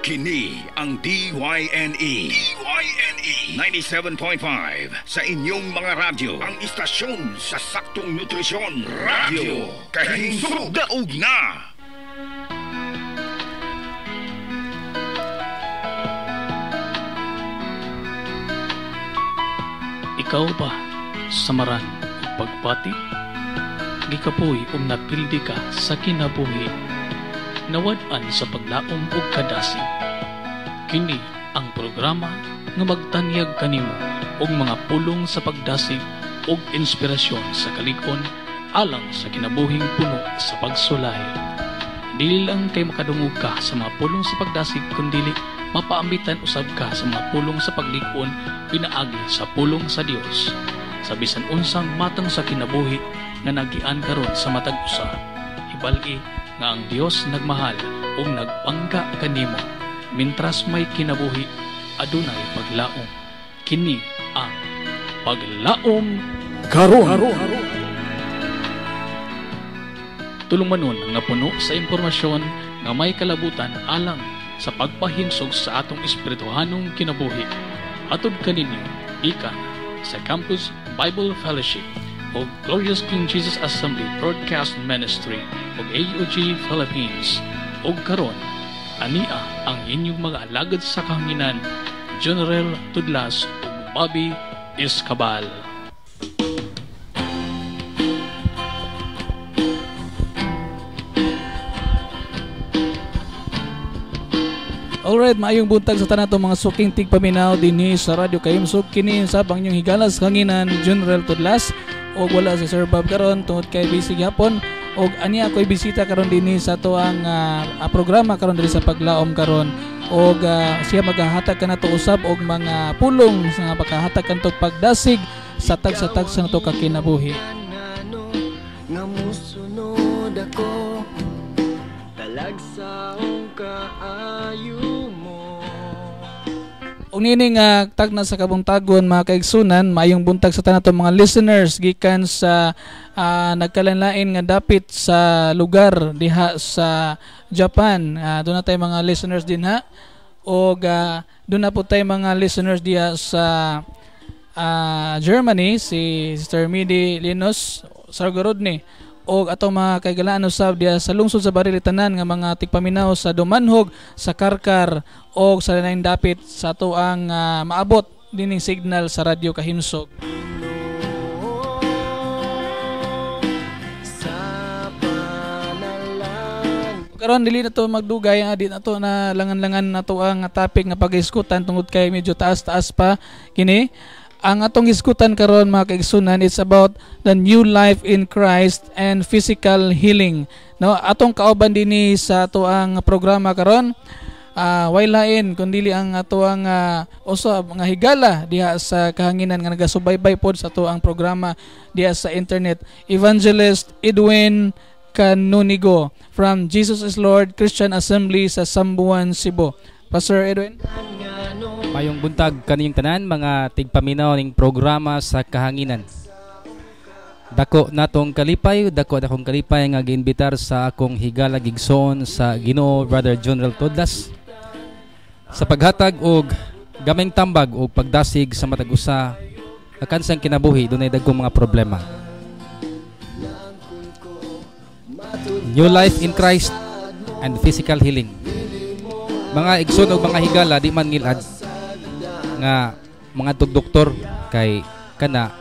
Kini ang DYNE. DYNE 97.5 sa inyong mga radyo. Ang istasyon sa saktong nutrisyon. Radyo Kahimsog. Daog na! Ikaw ba samaran ug pagpati? Gikapoy ug napildi ka sa kinabuhi. Nawad-an sa paglaom ug kadasig. Kini ang programa nga magtanyag kanimo og mga pulong sa pagdasig ug inspirasyon sa kalig-on alang sa kinabuhing puno sa pagsulay. Dili lang kay makadungog ka sa mga pulong sa pagdasig kundili mapaambitan usab ka sa mga pulong sa paglig-on pinaagi sa pulong sa Dios. Sa bisan unsang matang sa kinabuhi nga nagian karon sa matag usa, hibal-i nga ang Dios nagmahal ug nagpangga kanimo. Mintras may kinabuhi, adunay paglaom. Kini ang Paglaom Karon. Tulumanon nga puno sa impormasyon nga may kalabutan alang sa pagpahimsog sa atong espirituhanong kinabuhi. Atod kaninyo gikan sa Campus Bible Fellowship o Glorious King Jesus Assembly Broadcast Ministry o AOG Philippines. Og karon, ania ang inyong mga alagad sa kahanginan, General Tudlas ug Bobby Escabal. Alright, maayong buntag sa tanan atong mga suking tigpaminaw dinhi sa Radyo Kahimsog. Kini sa inyong higalas kanginan, General Tudlas, og wala si Sir Bob karon tungod kay busy gyapon. Og ani ako'y bisita karon dinhi sa atoang programa karon diri sa Paglaom karon. Og siya magahatag kanato usab og mga pulong sa makahatag kanto pagdasig sa tagsa-tagsa nato ka kinabuhi. Nga musunod ako talagsaong kaayo mo. Ug niini nga tagna sa kabuntagon mga kaigsunan, maayong buntag sa tanan atong mga listeners gikan sa nagkalain-lain nga dapit sa lugar diha sa Japan. Doon na tay mga listeners dinha og doon na po tay mga listeners diha sa Germany, si Sister Midi Linus Sargorodni, og atong mga kaigalaan usab diha sa lungsod sa Barili, tanan nga mga tigpaminaw sa Dumanhog, sa Karkar og sa laing dapit sa atoang maabot dining signal sa Radyo Kahimsog. Karon dili na to magdugay, di na to na langan-langan na to ang topic nga pag-iskutan tungod kay medyo taas-taas pa kini. Ang atong iskutan karon mga kaigsunan, it's about the new life in Christ and physical healing. No, atong kauban dinhi sa ato ang programa karon, way lain kun dili ang atoang usa nga higala diha sa kahanginan nga nagasubaybay pod sa ato ang programa diha sa internet, Evangelist Edwin Canonigo from Jesus is Lord Christian Assembly sa Sambuan, Cebu. Pastor Edwin. Mayong buntag kaniyong tanan mga tigpaminaw ning programa sa kahanginan. Dako natong kalipay, dako na akong kalipay nga giimbitar sa akong higala gigsoon sa Ginoo Brother General Tudlas sa paghatag og gameng tambag og pagdasig sa matag usa akan sang kinabuhi dunay dagkong mga problema. New life in Christ and physical healing. Mga igsoon og mga higala, di man ngilad nga mga doktor kay kana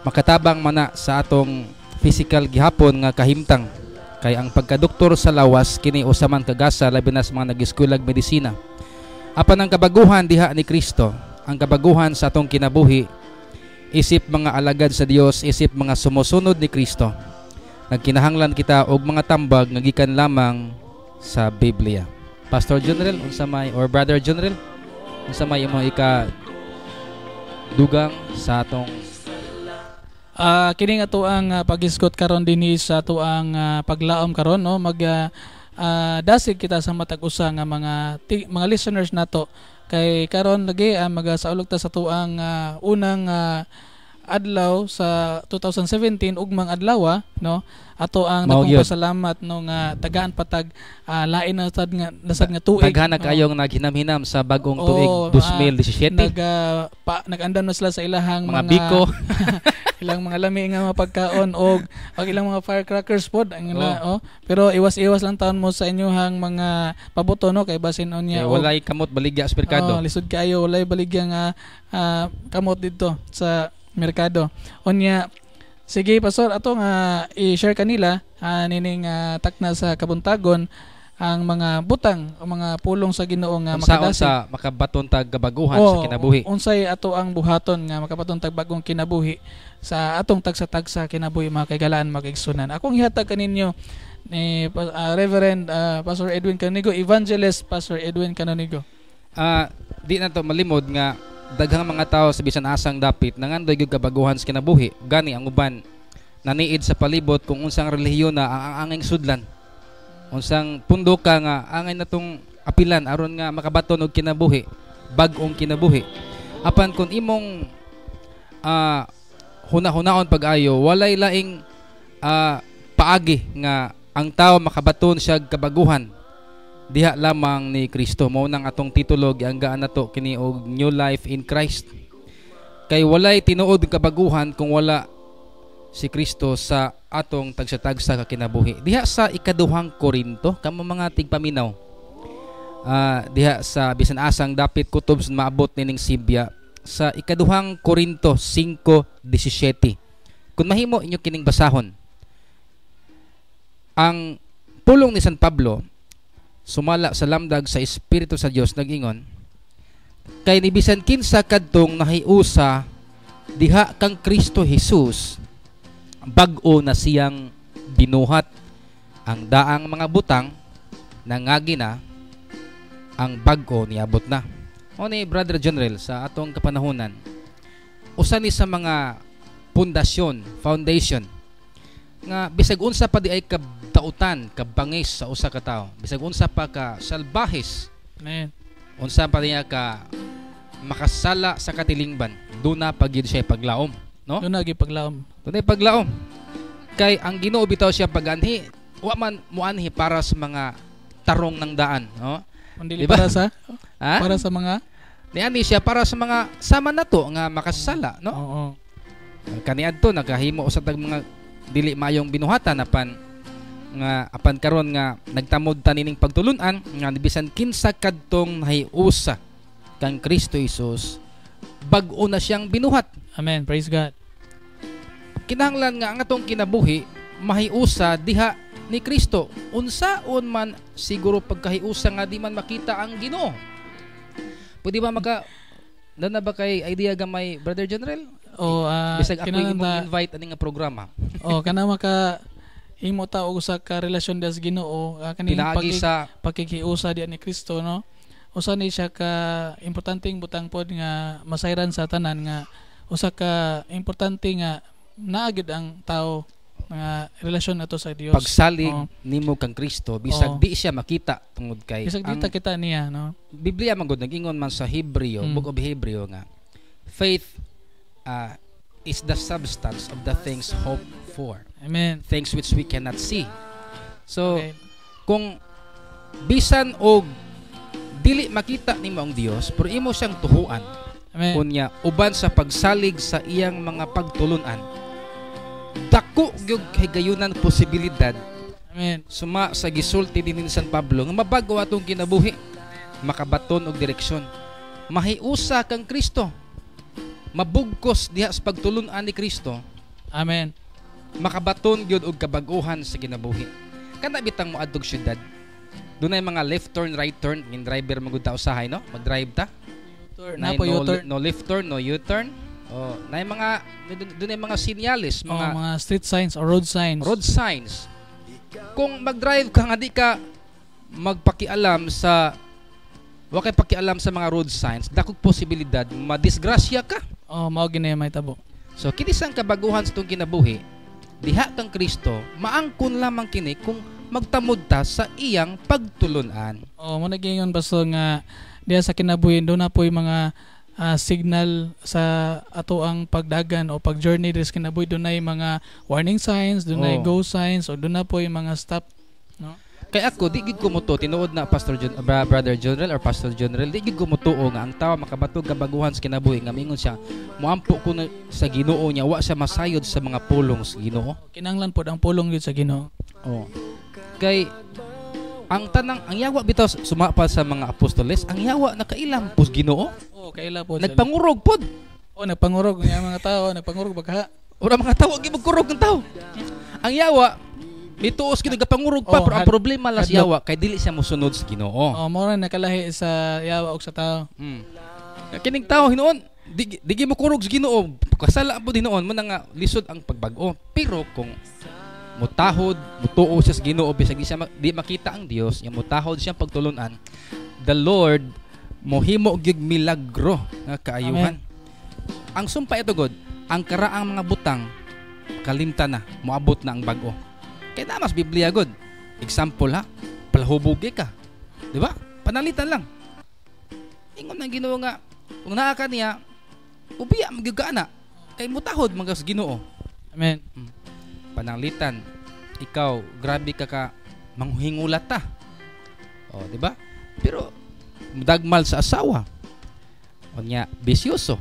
makatabang mana sa atong physical gihapon nga kahimtang, kay ang pagkadoktor sa lawas kini usa man kagasa labi na sa mga nag-eskwela medisina. Apan ang kabaguhan diha ni Kristo, ang kabaguhan sa atong kinabuhi isip mga alagad sa Dios, isip mga sumusunod ni Kristo, nagkinahanglan kita og mga tambag nga gikan lamang sa Biblia. Pastor General, unsa may, or Brother General, unsa may imong ika dugang sa atong Kini nga to ang pagisgot karon dinhi sa ato ang paglaom karon, no, mag dasig kita sa matag usa nga mga listeners nato kay karon lagi magasaulog ta sa tuang unang adlaw sa 2017, ugmang adlaw, no, ato ang Mao dakong gyud. pasalamat, no, nga tagaan patag lain na sad nga nasad nga tuig. Daghan na no? kayong naghinam-hinam sa bagong tuig Oo, 2017. Nag-andam na sila sa ilahang mga biko. Ilang mga lami nga mga pagkaon og og ilang mga firecrackers pod ang ila, oh. Pero iwas-iwas lang taon mo sa inyuhang mga pabuto, no, kay basin unya Kay og walay kamot baligya sa merkado. Oh, lisod kaayo, walay baligya nga kamot didto sa merkado. Unya sige, Pastor, ato nga i-share kanila nining takna sa kabuntagon ang mga butang o mga pulong sa Ginoo nga Unsaon makadasig. sa makabaton tag kabaguhan sa Oo, kinabuhi. unsay ato ang buhaton nga makabaton tag bagong kinabuhi sa atong tagsa-tagsa kinabuhi, mga kaigalaan, mga kaigsunan. Akong ihatag kaninyo ni Reverend Pastor Edwin Canonigo, Evangelist Pastor Edwin Canonigo. Di na to malimod nga daghang mga tao sa bisan asang dapit nangandoy gyud kabaguhan sa kinabuhi. Gani ang uban naniid sa palibot kung unsang relihiyon na ang angay sudlan. Unsang pundo ka nga angay natong apilan aron nga makabaton og kinabuhi, bag-ong kinabuhi. Apan kung imong huna-hunaon pag-ayo, walay laing paagi nga ang tao makabaton siya kabaguhan diha lamang ni Kristo. Mao nang atong titulo, gianggaan nato kini og New Life in Christ. Kay walay tinuod kabaguhan kung wala si Kristo sa atong tagsa-tagsa ka kinabuhi. Diha sa ikaduhang Korinto, kamo mga tigpaminaw, diha sa bisan asang dapit kutob sa maabot nining Sibya, sa ikaduhang Korinto 5:17. Kung mahimo inyo kining basahon. Ang pulong ni San Pablo sumala sa lamdag sa Espiritu sa Dios nag-ingon, kay ni bisan kinsa kadtong nahiusa diha kang Kristo Jesus, bag-o na siyang binuhat. Ang daang mga butang nangagi na, ang bag-o niabot na. O ni Brother General, sa atong kapanahonan, usa ni sa mga pundasyon, foundation nga bisag unsa pa di ay kabautan, kabangis sa usa ka tawo, bisag unsa pa ka salbahis, Amen. unsa pa niya ka makasala sa katilingban, duna pa gyud siya paglaom, no? Doon na gipaglaom. Dunay paglaom. Kay ang Ginoo bitaw siya paganhi, wa man muanhi para sa mga tarong ng daan, no? Dili Diba? para sa Ha? para sa mga Niani siya para sa mga sama nato nga makasala, no? Oo. Kaniadto nakahimo usa tag mga dili maayong binuhatan, apan nga apan karon nga nagtamod ta nining pagtulun-an nga bisan kinsa kadtong nahiusa kang Kristo Jesus, bag-o na siyang binuhat. Amen. Praise God. Kinahanglan nga ang atong kinabuhi mahiusa diha ni Kristo. Unsaon man siguro pagkahiusa nga di man makita ang Ginoo? Pwede ba maka na ba kay idea gamay, Brother General? O Bisag ako kinahanglan imong invite ani nga programa. Oh, kana maka himo ta og usa ka relasyon diha sa Ginoo, kaning Pinaagi sa pakikiusa diha ni Kristo, no. Usa ni siya ka importanteng butang pod nga masayran sa tanan nga usa ka importante nga naa gyud ang tao nga relasyon nato sa Dios. Pagsalig Oo. nimo kang Kristo bisag di siya makita tungod kay Bisag di ang ta kita niya, no. Biblia man gud nag-ingon man sa Hebreo, Book of Hebreo, nga faith is the substance of the things hoped for, Amen. things which we cannot see. So kung bisan og dili makita nimo ang Dios, pero imo siyang tuhuan, Amen. unya uban sa pagsalig sa iyang mga pagtulunan, dako gyud kahigayunan posibilidad Amen. suma sa gisulti din ni San Pablo nga mabago atong kinabuhi, makabaton og direksyon, mahiusa kang Kristo, mabugkos diha sa pagtulun-an ni Kristo, Amen. makabaton gyud og kabag-ohan sa kinabuhi. Kana bitang moadtog syudad, dunay mga left turn, right turn, ning driver magud ta usahay, no, mag-drive ta. Turn Nay na po, no, U-turn. no left turn, no U-turn. Oh, nay mga dunay mga sinyales, Mga, mga mga street signs or road signs. Road signs. Kung mag-drive ka nga di ka magpakialam sa wa kay pakialam sa mga road signs, dakog posibilidad madisgrasya ka. Oh, mao gini may tabo. So kini sang kabaguhan sa itong kinabuhi diha kang Kristo, maangkon lamang kini kung magtamod ta sa iyang pagtulunan. Oh, mo nagingon, Pastor, nga diha sa kinabuhi doon na po yung mga signal sa ato ang pagdagan o pag-journey diri sa kinabuhi. Dunay mga warning signs, dunay go signs o duna po yung mga stop, no? Kay ako, di gid ko motuo tinuod na, Pastor John, Brother General or Pastor General, di gid ko motuo nga ang tawo makabatog kabaguhan sa kinabuhi nga mingon siya, moampo ko na sa Ginoo niya, wa siya masayod sa mga pulong sa Ginoo. Kinanglan pod ang pulong gyud sa Ginoo. Oh. Kay ang tanang ang yawa bitaw, suma pa sa mga apostoles, ang yawa nakailam pus Ginoo. Oh, kaila po sila. Nagpangurog pod. Oh, nagpangurog nga mga tao, nagpangurog bagha. Ora mga tawo gimugkurog ng tao. Ang yawa mituos gid, nagpangurog pa, Oh, pero ang problema lang sa hadlok. yawa kay dili siya mosunod sa Ginoo. Oh, mo ra nakalahi sa yawa og sa tao. Kining tao hinuon, di mo kurog sa Ginoo, kasala po hinuon mo na nga lisod ang pagbag-o. Pero kung mutahod, mutuo siya sa Ginoo bisag di siya di makita ang Dios, nya mutahod siya pagtulunan, the Lord mohimo gyud milagro nga kaayuhan. Ang sumpa ito god, ang karaang mga butang kalimtan na, moabot na ang bag-o. Kay na mas Biblia god. Example ha, palahubog ka. Di ba? Panalitan lang. Ingon ng Ginoo nga kung naa ka niya, ubiya magyud ka ana. Kay mutahod man ka sa Ginoo. Amen. Pananglitan, ikaw grabe ka ka manghingulat ta. O, di ba? Pero dagmal sa asawa. O nya, bisyoso.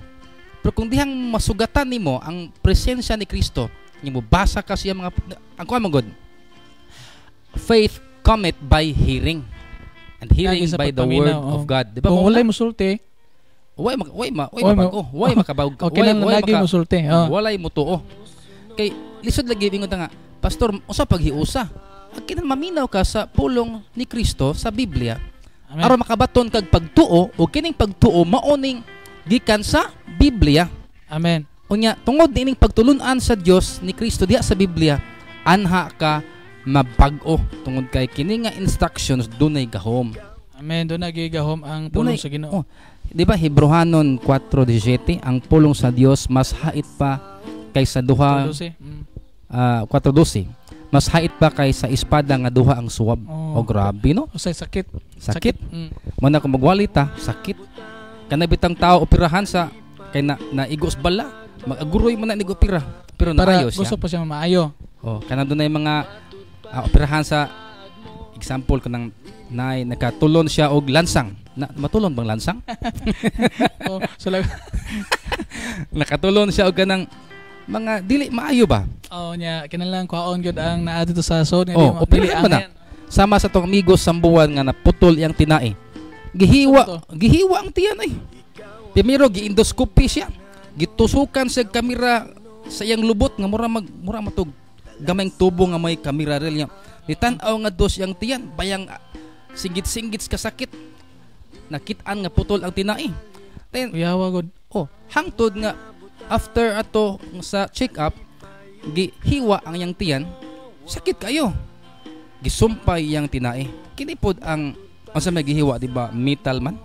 Pero kung dihang masugatan nimo ang presensya ni Kristo, nimo basa ka siya mga ang kuan man god. Faith cometh by hearing. And hearing Lagi sa by the pagpaminaw, word oh. of God. Di ba? Kung Mao walay na? musulti, Way Way mabago, way makabawg, o kinahanglan lagi musulti. Oh. Walay mutuo. Kay lisod lagi ingon ta nga, "Pastor, usa paghiusa?" Ang kinahanglan maminaw ka sa pulong ni Kristo sa Biblia. Amen. Aron makabaton kag pagtuo o kining pagtuo maoning gikan sa Biblia. Amen. Unya tungod niining pagtulun-an sa Dios ni Kristo diha sa Biblia, anha ka mabag-o tungod kay kini nga instructions dunay gahom. Amen. Doon nagigahom ang pulong Dunay sa Ginoo. Oh, di ba Hebrohanon 4:17, ang pulong sa Dios mas hait pa kaysa duha 12. 4:12, mas hait pa kaysa espada nga duha ang suwab. Oh. Oh, grabe, no? Usay sakit. Sakit. Mo na kung magwali ta, sakit. Kana bitang tao operahan sa kay na naigos bala, mag-aguroy man na nig opera. Pero Para naayo siya. gusto pa siya maayo. Oh, kana dunay mga operahan sa example kanang nay nakatulon siya og lansang. Na, matulon bang lansang? Oh, so like, Nakatulon siya og kanang mga dili maayo ba? Oh nya, kinahanglan kwaon gyud ang naa dito sa sod nga Oh, di dili operahan man na. angayan. Sama sa tong amigos Sambuan nga naputol iyang tinai. Gihiwa, gihiwa ang tiyan ay. Primero gi-endoscopy siya. Gitusukan siya kamera sa iyang lubot nga mura matug gamayng tubo nga may kamera rel niya. Nitan-aw nga dos iyang tiyan, bayang singgit-singgit sa kasakit. Nakit-an nga putol ang tinai. Then Kuyawa gud. Oh, hangtod nga after ato sa check-up, gihiwa ang iyang tiyan, sakit kayo. Gisumpay iyang tinai. Kini pod ang unsa may gihiwa, di ba? Metal man.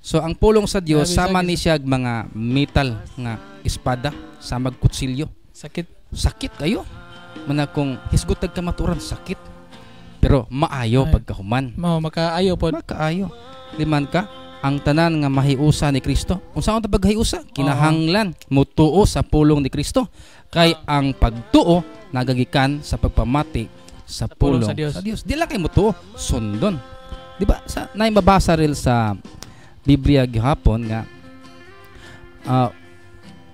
So ang pulong sa Dios Grabe, sama sakit. ni siya mga metal nga espada, sama kutsilyo. Sakit. Sakit kayo. Mana kung hisgotag kamaturan, sakit. Pero maayo Ay. pagkahuman. Mao makaayo pod. Makaayo. Liman ka ang tanan nga mahiusa ni Kristo. Unsa ang paghiusa? Kinahanglan mutuo sa pulong ni Kristo. Kay ang pagtuo nagagikan sa pagpamati sa pulong pulong sa Dios. Sa Dios. Di lang kay mutuo, sundon. Di ba? Sa nay mabasa ril sa Biblia gihapon nga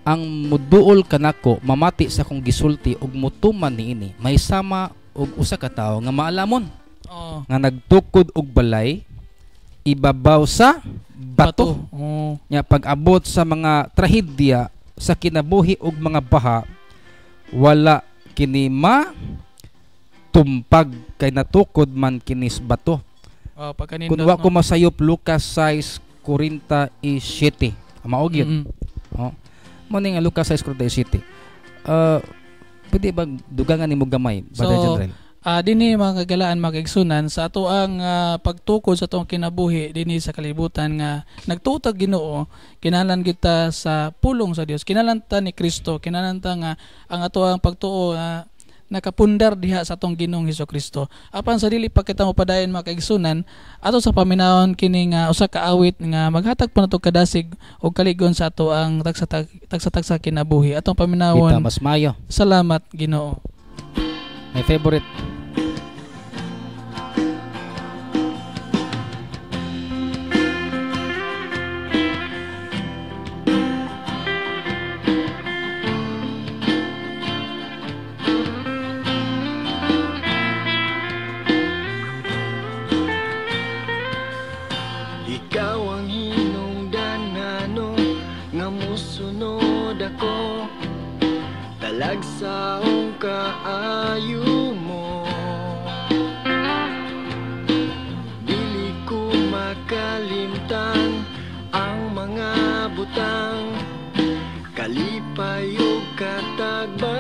ang muduol kanako, mamati sa akong gisulti ug mutuman niini, may sama og usa ka tawo nga maalamon Oh, nga nagtukod og balay ibabaw sa bato. Oh. Nya pag-abot sa mga trahedya sa kinabuhi og mga baha, wala kini ma tumpag kay natukod man kini sa bato. Oh, pagkanindot. Kun wa ko no? masayop, Lucas 6:47. Mao gyud. Oh. Mo ni nga Lucas 6:47. Pwede ba dugangan nimo gamay, Brother So, General? Dinhi mga kagalaan, mga kaigsunan, sa ato ang pagtukod sa atong kinabuhi dinhi sa kalibutan nga nagtuo tag Ginoo, kinahanglan kita sa pulong sa Dios, kinahanglan ta ni Kristo, kinahanglan ta nga ang ato ang pagtuo. Nakapundar diha sa atong Ginoong Hesus Kristo. Apan sa dili pa kita mopadayon, mga kaigsunan, ato sa paminawon kini nga usa ka awit nga maghatag po nato kadasig og kaligon sa ato ang tagsa-tagsa kinabuhi. Atong paminawon Bitaw, mas mayo. Salamat, Ginoo. My favorite. Ikaw ang hinungdanano nga musunod ako, talagsaong kaayo mo. Dili ko makalimtan ang mga butang, kalipay ug katagbawan.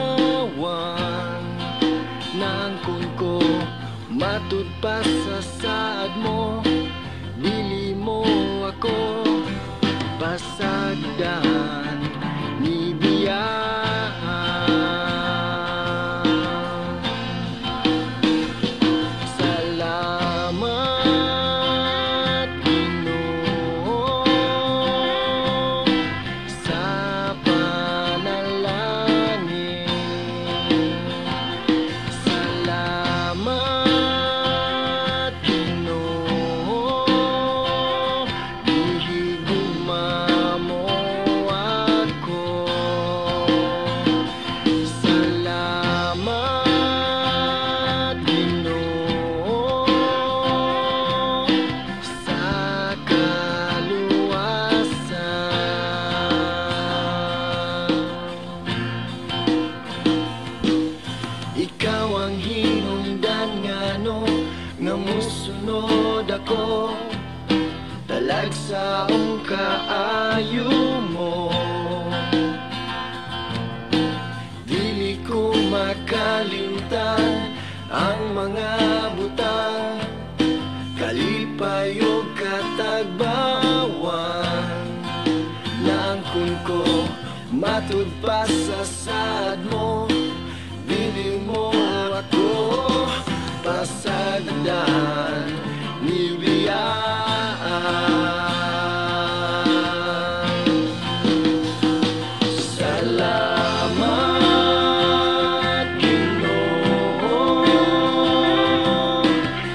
Nangkon ko matud pa sa saad mo, dili mo ako pasagdan ni biyaan. Salamat, Ginoo, sa panalangin. Salamat, Ginoo, gihigugma mo ako. Salamat, Ginoo, sa kaluwasan. Ikaw ang hinungdan ngano nga musunod ako, talagsaong kaayo mo. Dili ko makalimtan ang mga butang, kalipay ug katagbawan. Naangkon ko matud pa sa saad mo, dili mo ako pasagdan ni biyaan. Salamat, Ginoo,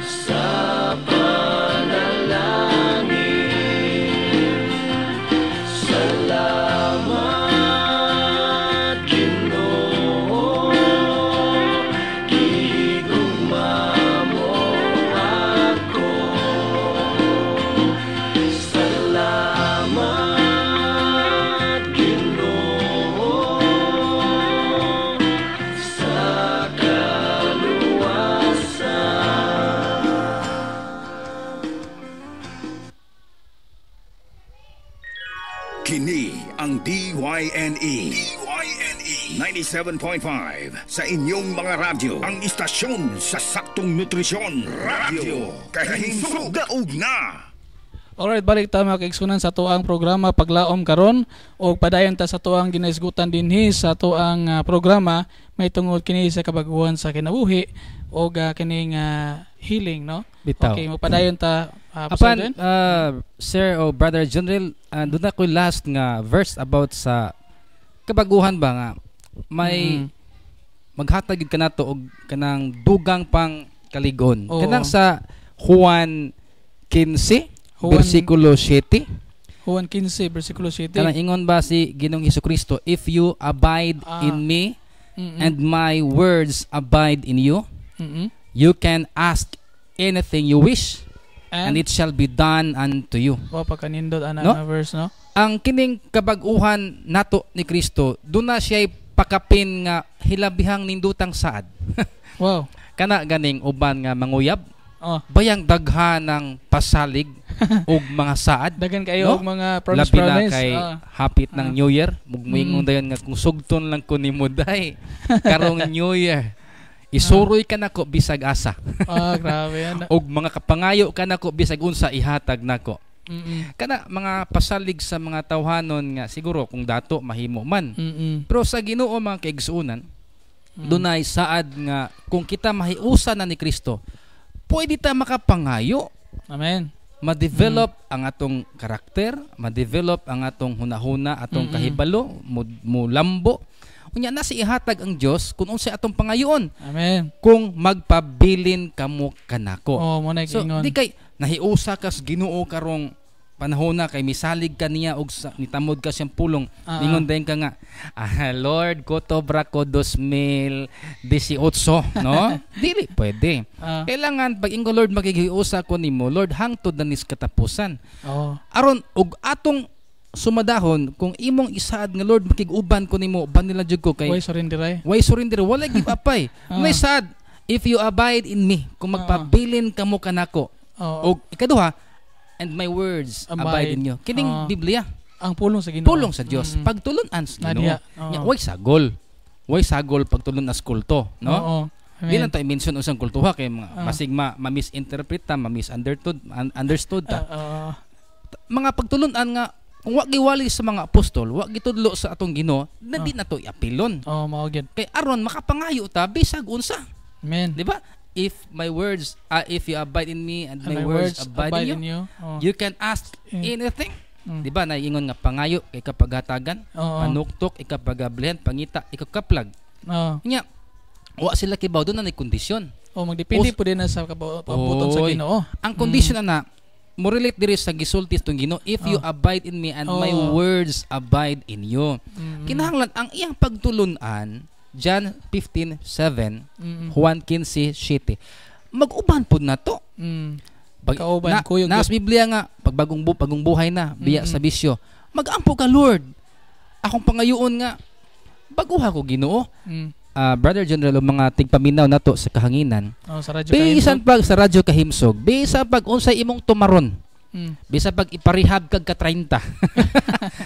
sa panalangin. Salamat, Ginoo, gihigugma mo ako. Salamat, Ginoo, sa kaluwasan. Kini ang DYNE. DYNE 97.5 sa inyong mga radyo. Ang istasyon sa saktong nutrisyon. Radyo. Kahinsog daog na. Alright, balik ta, mga kaigsunan, sa atoang programa Paglaom karon og padayon ta sa atoang ginaisgutan dinhi sa atoang programa may tungod kini sa kabaguhan sa kinabuhi og kining healing, no? Bitaw. Okay, magpadayon ta, Apan, President. Sir o Brother General, doon na ko last nga verse about sa kabaguhan ba nga may maghatag gid kanato og kanang dugang pang kaligon. Kanang sa Juan 15 bersikulo 7. Juan 15 bersikulo 7. Kanang ingon ba si Ginoong Hesukristo, "If you abide in me and my words abide in you, you can ask anything you wish and it shall be done unto you." Wa pa kanindot ana No? nga verse, no? Ang kining kabag-uhan nato ni Kristo, doon na siya'y pakapin nga hilabihang nindutang saad. Kana ganing uban nga manguyab, bayang daghan ng pasalig ug mga saad. Daghan kayo No? og mga promise Labi na promise. kay hapit ng New Year, mugmuingon dayon nga kung sugton lang ko nimo day karong New Year, isuroy ka nako bisag asa. Grabe yan. Og mga kapangayo ka nako bisag unsa ihatag nako. Kana mga pasalig sa mga tawhanon nga siguro kung dato mahimo man. Pero sa Ginoo, mga kaigsuonan, Dunay saad nga kung kita mahiusa na ni Kristo, pwede ta makapangayo, Amen. ma-develop ang atong karakter, ma-develop ang atong hunahuna, atong kahibalo, mo lambo. Unya na si ihatag ang Dios kung unsay atong pangayoon Amen. kung magpabilin kamo kanako. Oh, mo na So, ingon. di kay nahiusa kas Ginoo karong panahon na kay misalig ka niya og nitamod ka siyang pulong. Ningon dayon ka nga, "Ah, Lord, kotobra ko 2018," no? Dili pwede. Kailangan pag ingon, "Lord, makighiusa ko nimo, Lord, hangtod na nis katapusan." Aron og atong sumadahon kung imong isaad nga, "Lord, makig-uban ko nimo, uban nila jud ko kay Way surrender ay. Way surrender, wala give up ay." May saad, "If you abide in me," kung magpabilin kamo kanako. Og ikaduha, "And my words abide Abide. in you." Kining Biblia, Ang pulong sa Ginoo. Pulong sa Dios. Pagtulun-an sa Ginoo. Nadia. Nya, way sagol. Way sagol pagtulun as kulto, no? Oo. Di Amen. lang tayo mention usang kultuha kay mga basig ma-misinterpret ta, ma-misunderstood, understood ta. Mga pagtulun-an nga kung wa giwali sa mga apostol, wa gitudlo sa atong Ginoo, na di na to iapilon. Oh, mao gyud. Kay aron makapangayo ta bisag unsa. Amen. Di ba? If my words, if you abide in me and And my words abide in you, Oh. you can ask anything. Di ba? Naiingon nga pangayo kay kapaghatagan, panuktok ikapagablihan, pangita ikakaplag. Nya, wa sila kibaw doon na nay kondisyon. Oh, magdepende po din na sa pabuton sa Oy. Ginoo. Ang kondisyon na mo relate diri sa gisulti itong Ginoo, "If you abide in me and my words abide in you." Kinahanglan ang iyang pagtulunan, John 15:7, Juan 15:7. Mag-uban pud na to. Pag, Kauban, na, kuyog nasa Biblia nga pagbagong bagong buhay na biya sa bisyo. Magampo ka, "Lord. Akong pangayoon nga baguha ko, Ginoo." Ah, Brother General, ang mga tigpaminaw nato sa kahanginan. Oh, sa radyo Bisan Kahimsog. pag sa Radyo Kahimsog, bisan pag unsay imong tumaron, bisan pag iparehab kag ka 30.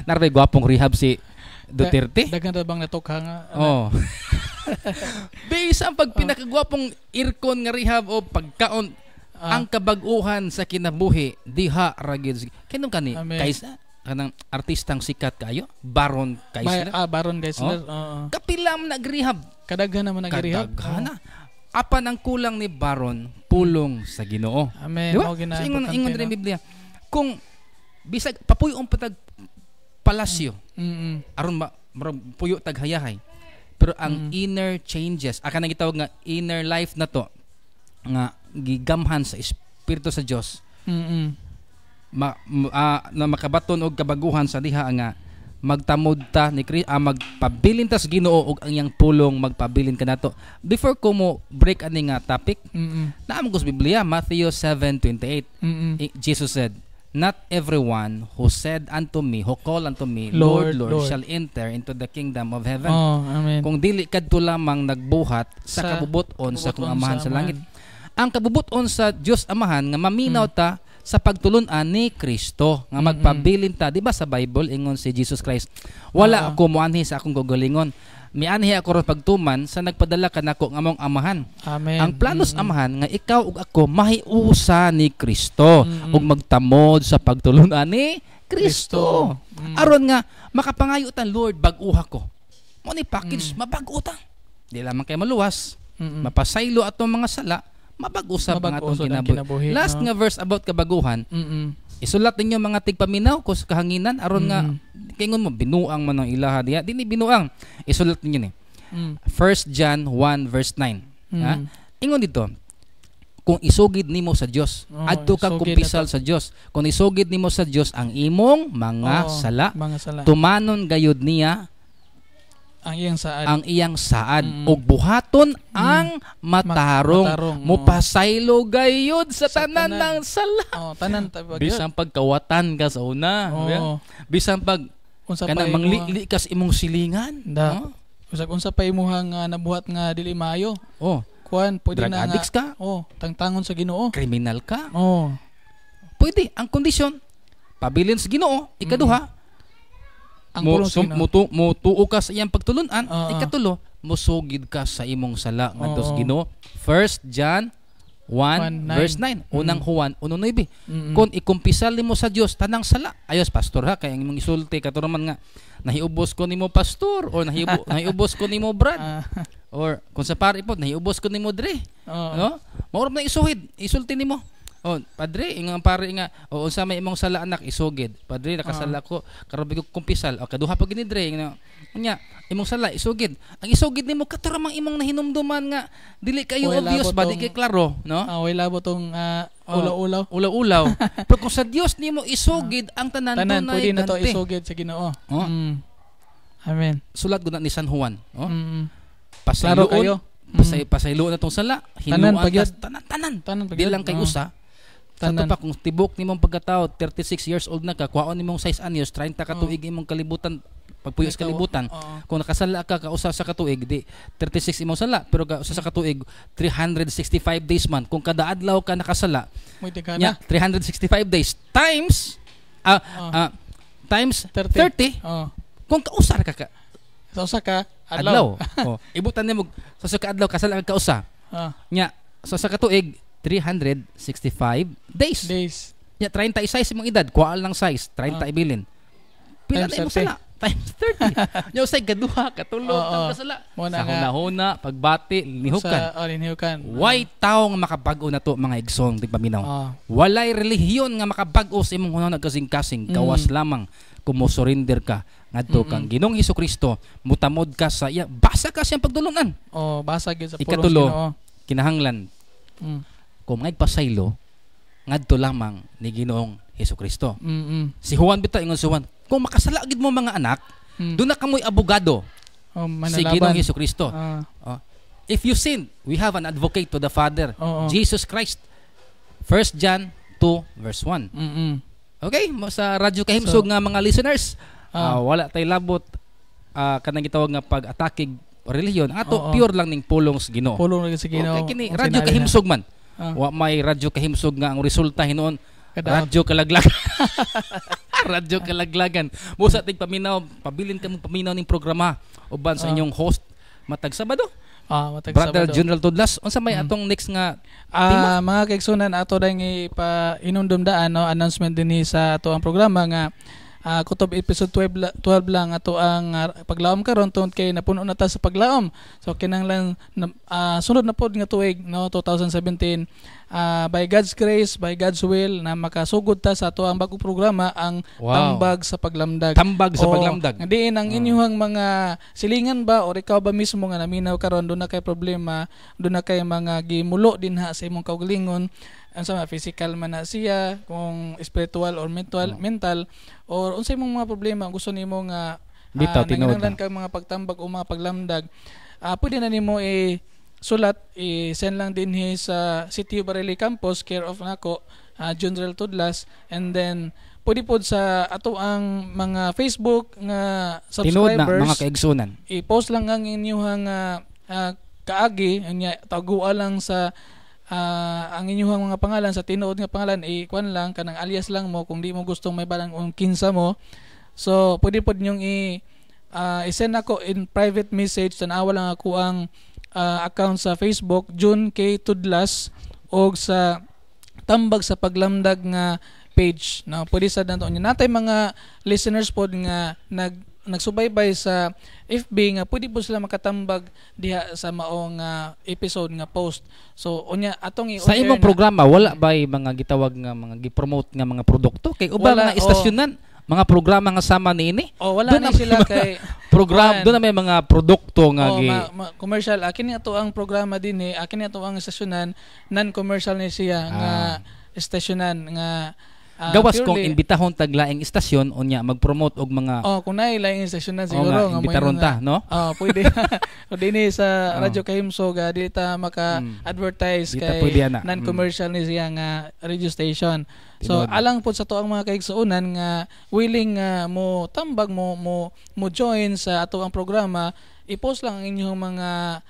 Narbay gwapong rehab si Duterte. Daghan ra bang natukha nga? Oh. Bisan pag pinakagwapong aircon nga rehab o pagkaon, ang kabag-uhan sa kinabuhi diha ra gyud. Kinong kani Amen. kaysa kanang artistang sikat kayo, Baron Kaisler. Baron Geisler. Oo. Kapila man nag-rehab. Kadaghan naman nag-rehab. Kadaghana. Apan ang kulang ni Baron, pulong sa Ginoo. Amen. Di ba? Mao gyud na So, ingon, importante, ingon no? rin Biblia. Kung bisag papuyo patag palasyo aron ma murag puyo tag hayahay. Pero ang inner changes, aka nang gitawag nga inner life na to nga gigamhan sa espiritu sa Dios na makabaton og kabaguhan sa diha nga magtamod ta ni magpabilin ta sa Ginoo ug ang iyang pulong magpabilin kanato. Before ko mo break ani nga topic, naam ko sa Biblia, Matthew 7:28. Jesus said, "Not everyone who said unto me, who call unto me, Lord, Lord, Lord, Lord, shall enter into the kingdom of heaven." Oh, amen. Kung dili kadto lamang nagbuhat sa kabubuton sa kong kabubuton Amahan sa sa langit. Amahan. Ang kabubuton sa Dios Amahan nga maminaw ta sa pagtulun-an ni Kristo nga magpabilin ta, di ba sa Bible ingon si Jesus Christ, "Wala ako moanhi sa akong kaugalingon, mianhi ako ron pagtuman sa nagpadala kanako nga among Amahan." Amen. Ang plano sa Amahan nga ikaw ug ako mahiusa ni Kristo ug magtamod sa pagtulun-an ni Kristo. Kristo. Aron nga makapangayo ta, "Lord, bag-uha ko." Mo ni package, mabag-o ta. Di lamang kay maluwas, mapasaylo atong mga sala, mabag-o sa mga Mabag-o atong sad ang kinabuhi. kinabuhi, Last no? nga verse about kabaguhan, isulat ninyo mga tigpaminaw ko sa kahanginan aron nga kingon mo binuang man ang ilaha diya. Dili binuang. Isulat ninyo ni. 1 John 1 verse 9. Ha? Ingon dito, kung isugid nimo sa Dios, Oo, adto ka isugid kumpisal na sa Dios. Kung isugid nimo sa Dios ang imong mga sala, mga sala. Tumanon gayud niya Ang iyang saad. Ang iyang saad ug buhaton ang matarong, matarong, oo. Mupasaylo gayud sa Sa tanan tanan. ng sala. Oh, tanan ta ba gyud? Bisan pagkawatan ka sa una, bisan pag Unsa pa kanang imuha- manglili ka sa imong silingan. Da. Oh. Usag unsa pa imuha nga nabuhat nga dili maayo. Oh, Kuan, pwede drug na nga. addicts ka, Oh, tangtangon sa Ginoo. kriminal ka. Oh. Pwede. Ang kondisyon, pabilin sa Ginoo. Ikaduha, Ang mo, pulong sa Ginoo. mo tuo ka sa iyang pagtulunan. Ikatulo, musugid ka sa imong sala ngadto sa Ginoo. 1 John 1 1:9. verse 9. Unang Juan 1:9. Kung ikumpisal nimo sa Dios tanang sala. Ayos, pastor ha, kay ang imong isulti kato man nga nahiubos ko nimo, pastor, or nahiubos ko nimo, brad. Or kung sa pare pod nahiubos ko nimo dre. Oo. No? Mao na isuhid, isulti nimo. Oh, padre, ingon ang pare nga, o unsa may imong sala, anak, isugid. Padre, nakasala ko, karon ko kumpisal. O kaduha pa gini dre, nga unya, imong sala isugid. Ang isugid nimo kato ra mang imong nahinumduman nga dili kayo Way obvious labo ba, di tong- kay klaro, no? Ah, way labo tong Oh. ulaw-ulaw. Ulaw-ulaw. Pero kung sa Dios nimo isugid ang tanan, Tanan, dunay pwede na to ganti. isugid sa Ginoo. Oh. Amen. Sulat gud na ni San Juan, oh. Klaro Pasayloon, kayo. Pasayloon na tong sala, Tanan hinuan pa gyud. tanan tanan. Tanan pa Di gyud. lang kay Oo. usa. Sa Tanan. pa kung tibok nimong pagkatao 36 years old na ka, kuhaon nimong 6 anyos, 30 ka Oo. tuig imong kalibutan, pagpuyo sa Ikaw, kalibutan. oo. Kung nakasala ka kausa sa katuig, di 36 imong sala, pero kausa sa katuig 365 days man. Kung kada adlaw ka nakasala, Muy tigana. nya 365 days times Oo. times 30. 30, Oo. kung kausar ka ka Sa usa ka adlaw. adlaw. Oh, ibutan nimo sa ka adlaw kasala ka kausa. Ah, Nya sa katuig 365 days. days. Nya 36 imong edad, kuwaal lang size, 30 ibilin. Pila Times na imong 30. sala? Times 30. Nya usay gaduha, katulo, Oo. tang kasala. Mo na Sa nga. hunahuna, pagbati, nihukan. Sa, oh, linihukan. Way tao nga makabag-o na to, mga igsoon tigpaminaw. Ah. Walay relihiyon nga makabag-o sa imong hunahuna kasing-kasing, gawas lamang kung mo surrender ka ngadto kang Ginoong Hesukristo, mutamod ka sa iya, basa ka siyang pagdulunan. Oh, basa gyud sa pulong sa Ikatulo. Ginoo. Kinahanglan kung mga pasaylo ngadto lamang ni Ginoong Hesukristo. Si Juan bitaw, ingon si Juan, kung makasala gid mo mga anak, doon na kamoy abogado, Oh, si manalaban. Ginoong Hesukristo. Ah, Oh. If you sin, we have an advocate to the Father, Oo. Jesus Christ. 1 John 2 verse 1. Okay, sa Radyo Kahimsog So, nga mga listeners, Ah. wala tay labot kanang gitawag nga pag-atakig relihiyon. Ato Oo. pure lang ning pulong sa Ginoo. Pulong ra gyud sa Ginoo. Okay, kini Ang Radyo sinabi na. Kahimsog man. Ah. Wa may Radyo Kahimsog nga ang resulta hinuon Kadaot. Radyo Kalaglagan. Radyo Kalaglagan. Busa tig paminaw, pabilin ka mo paminaw ning programa uban sa inyong host matag Sabado. Ah, matag Brother Sabado. General Tudlas, unsa may atong next nga Ah, mga kaigsunan, ato dayong ipa inumdumdaan, no, announcement din ni sa ato ang programa nga kutob episode 12, 12 lang ato ang paglaom karon tungod kay napuno na ta sa paglaom. So kinahanglan sunod na pod nga tuig, no, 2017, by God's grace, by God's will na makasugod ta sa ato ang bagong programa, ang Tambag sa Paglamdag. Tambag sa Oo, Paglamdag. nga diin ang inyuhang mga silingan ba or ikaw ba mismo nga naminaw karon, doon na kay problema, doon na kay mga gimulo dinha sa imong kaugalingon, unsa man physical man na siya, kung spiritual or mental, mental or unsa imong mga problema gusto nimo nga Bitaw, tinuod nanginahanglan na. kag mga pagtambag o mga paglamdag, pwede na nimo i sulat, i-send lang dinhi sa City of Barili Campus, care of nako, General Tudlas, and then pwede pod sa ato ang mga Facebook nga Tinuod na subscribers, mga kaigsunan. I-post lang ang inyuhang kaagi, unya tagua lang sa ang inyuhang mga pangalan sa tinuod nga pangalan, i-kuan lang kanang alias lang mo kung di mo gustong may balang kung kinsa mo. So pwede pod ninyong i-send ako in private message. Tan-awa lang ako ang account sa Facebook, June K Tudlas, og sa Tambag sa Paglamdag nga page, no. Pwede sa nato niya natay mga listeners pod nga nagsubaybay sa FB nga pwede po sila makatambag diha sa maong episode nga post. So unya atong Sa i-on-air imong na. programa wala bay mga gitawag nga mga gi-promote nga mga produkto kay uban Wala, mga istasyonan, mga programa nga sama niini? Oh, wala Doon na ang sila mga kay program Kuan. doon na may mga produkto nga Oh, gi commercial. Akin ato ang programa din eh. Akin ato ang istasyonan, non-commercial ni siya nga istasyonan nga Gawas kung purely- imbitahon tag laing istasyon unya mag-promote og mga Oh, kung naay laing istasyonan Oo siguro nga, nga imbitaron mo ta, no? Oh, pwede. O dinhi sa Oo. Radyo Kahimsog, dili ta maka-advertise Di ta kay pwede ana. non-commercial ni siya nga radio station. So Tinuod. alang po sa to ang mga kaigsuonan nga willing nga mo tambag, mo mo mo join sa ato ang programa, i-post lang ang inyong mga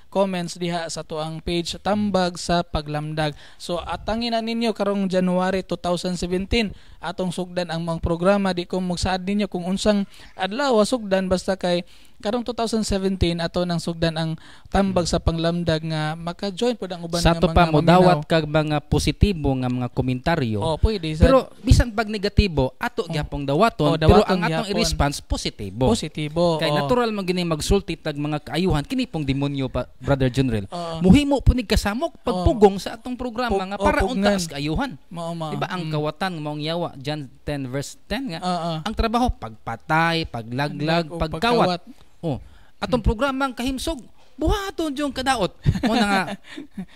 comments diha sa ato ang page Tambag sa Paglamdag. So atangin na ninyo karong January 2017 atong sugdan ang mga programa. Di ko magsaad ninyo kung unsang adlaw sugdan, basta kay karong 2017 ato nang sugdan ang Tambag sa Panglamdag nga maka-join pud ang uban Sa nga to mga pa mo dawat maminaw. kag mga positibo nga mga komentaryo. Oh, pwede Pero bisan pag negatibo, ato gyapong dawaton, Oh, pero dawaton ang atong gyapon. i-response positibo. Positibo. Kay oh. natural man gini magsulti tag mga mga kaayuhan, kini pong demonyo pa, Brother General. Oo. Muhimo po ni kasamok pagpugong sa atong programa nga para pugnan. unta sa kaayuhan. Mao mao. Diba ang kawatan maong yawa, John 10 verse 10 nga Oo. ang trabaho pagpatay, paglaglag, O pagkawat. Oh, atong programa ang Kahimsog, buhaton yung kadaot. Mo na nga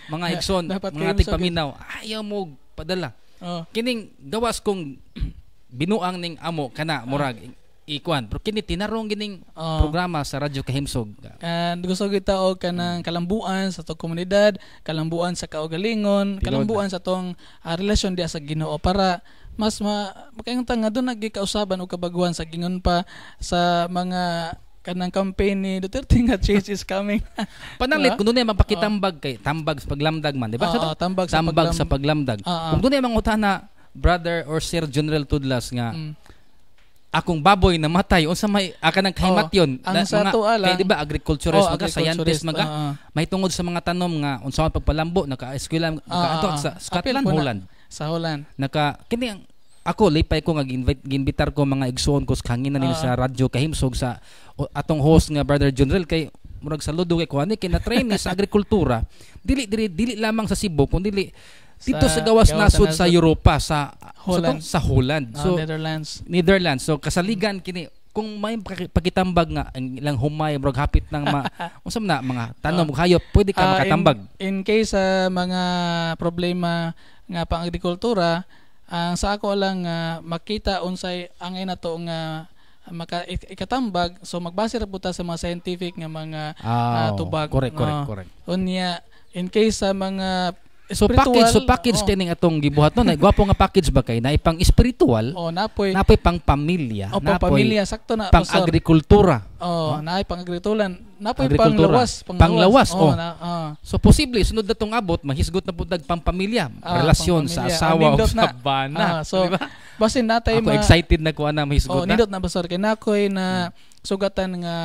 mga igsoon, Dapat mga kahimsog. tigpaminaw, ayaw mo padala. Oh. Kining gawas kong binuang ning amo kana murag ikuan. Pero kini tinarong gining programa sa Radyo Kahimsog. And gusto kita og kanang kalambuan sa atong komunidad, kalambuan sa kaugalingon, Tinuod. kalambuan sa atong relasyon diha sa Ginoo para mas ma makaingon ta nga doon nagikausaban og kabaguhan sa gingon pa sa mga kanang campaign ni Duterte nga change is coming. Panalit Diba? kung dunay mapakitambag kay tambag sa paglamdag man, di ba? Oo, tambag sa tambag sa paglamdag. Oo. Kung dunay mangutana Brother or Sir General Tudlas nga akong baboy namatay unsa may aka ng kahimatyon? Ang sa ato lang kay di ba agriculturist Oh, man ka, scientist agriculturist, man ka, oo. may tungod sa mga tanom nga unsa man pagpalambo, naka-eskwela, naka sa Apil Scotland, po na. Holland. Sa Holland. Naka kini ang ako lipay ko nga gi-invite giimbitar ko mga igsoon ko sa kanginan nila sa Radyo Kahimsog sa atong host nga Brother General kay murag saludo kay kuan ni kay na-train ni sa agrikultura, dili dili dili lamang sa Cebu kun dili dito sa Sa gawas gawas nasod sa nasod. Europa, sa Holland. sa, sa Holland. So Netherlands. Netherlands. So kasaligan kini kung may pakitambag nga ang ilang humay murag hapit ng ma unsa man na mga tanom ug hayop, pwede ka makatambag. In case sa mga problema nga pang-agrikultura, ang sa ako lang makita unsay angay nato nga maka ikatambag, so magbase ra pud ta sa mga scientific nga mga tubag. Correct, correct, No. correct. Unya in case sa mga So spiritual, package, so package kining atong gibuhat no, na gwapo nga package ba kay na pang spiritual, Oh, napoy napoy pang pamilya, o pang napoy pamilya, sakto na, pang pastor. agrikultura. Oh, naay pang agritulan, napoy Agrikultura. panglawas, Panglawas, Oh, oh. na, oh. So posible sunod na tong abot mahisgot na pud pang pamilya, relasyon sa pangpamilya. asawa Ah, o nindot sa na. bana. So di ba? Basin natay Ako excited na ko ana mahisgot Oh, na. nindot na, pastor, kay nakoy na sugatan nga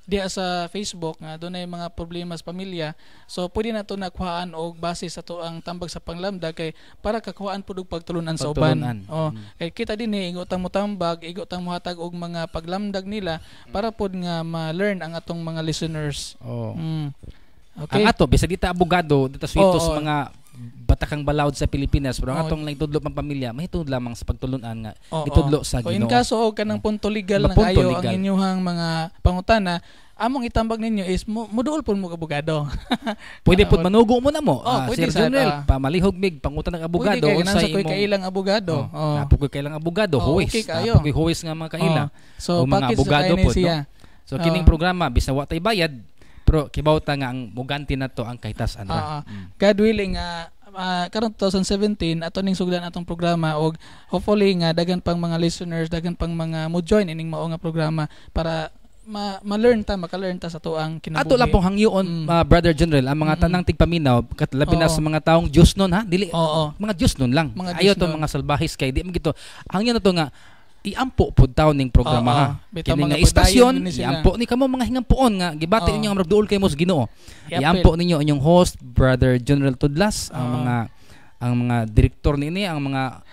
diya sa Facebook nga dunay mga problema sa pamilya. So pwede na to nakuhaan og base sa to ang tambag sa panglamda kay para kakuhaan pud og pagtulunan sa uban. Pagtulunan. Oh, kay kita din eh, igo tang motambag, igo tang mohatag og mga paglamdag nila para pud nga ma-learn ang atong mga listeners. Oh. Okay. Ang ato bisag di ta abogado, di ta swito Oo, sa oo. mga batakang balawd sa Pilipinas, pero ang atong lang itudlo pang pamilya, mahitungod lamang sa pagtulunan nga itudlo sa O in Ginoo. kaso og kanang punto legal nang Mapunto ayo ang legal. inyuhang mga pangutana, among itambag ninyo is muduol pud mo og abogado. Pwede pud manugo mo na mo. Oh, Sir pwede sad, General, pamalihog mig pangutan ng abogado Pwede kay unsay nasa ko'y imong kailang abogado. Oh, Oh. Napo ko'y kailang abogado, Oh, huwes. okay kayo. Napo ko'y huwes nga mga kaila. Oh. So O mga package abogado na kayo ni pod, no? siya. So kining programa bisan wa tay bayad, pero kibaw ta nga ang muganti na to ang kahitasan ra. God willing, karon 2017 ato ning sugdan atong programa og hopefully nga daghan pang mga listeners, daghan pang mga mo join ining mao nga programa para ma-learn ta, maka-learn ta sa tuang kinabuhi. Ato lang pong hangyoon, Brother General, ang mga tanang tigpaminaw, labi na sa mga taong Diyos nun ha, dili mga Diyos nun lang. Mga Ayaw Diyos to nun. mga salbahis kay di man gito. Hangyo na to nga iampo pud taon ning programa Oo. ha. Bitaw Kini mga nga istasyon, padayon ni sila. iampo ni kamo mga hingampuon nga gibati ninyo nga murag duol kay mo sa Ginoo. Iapil. Iampo ninyo inyong host Brother General Tudlas, ang mga direktor niini, ang mga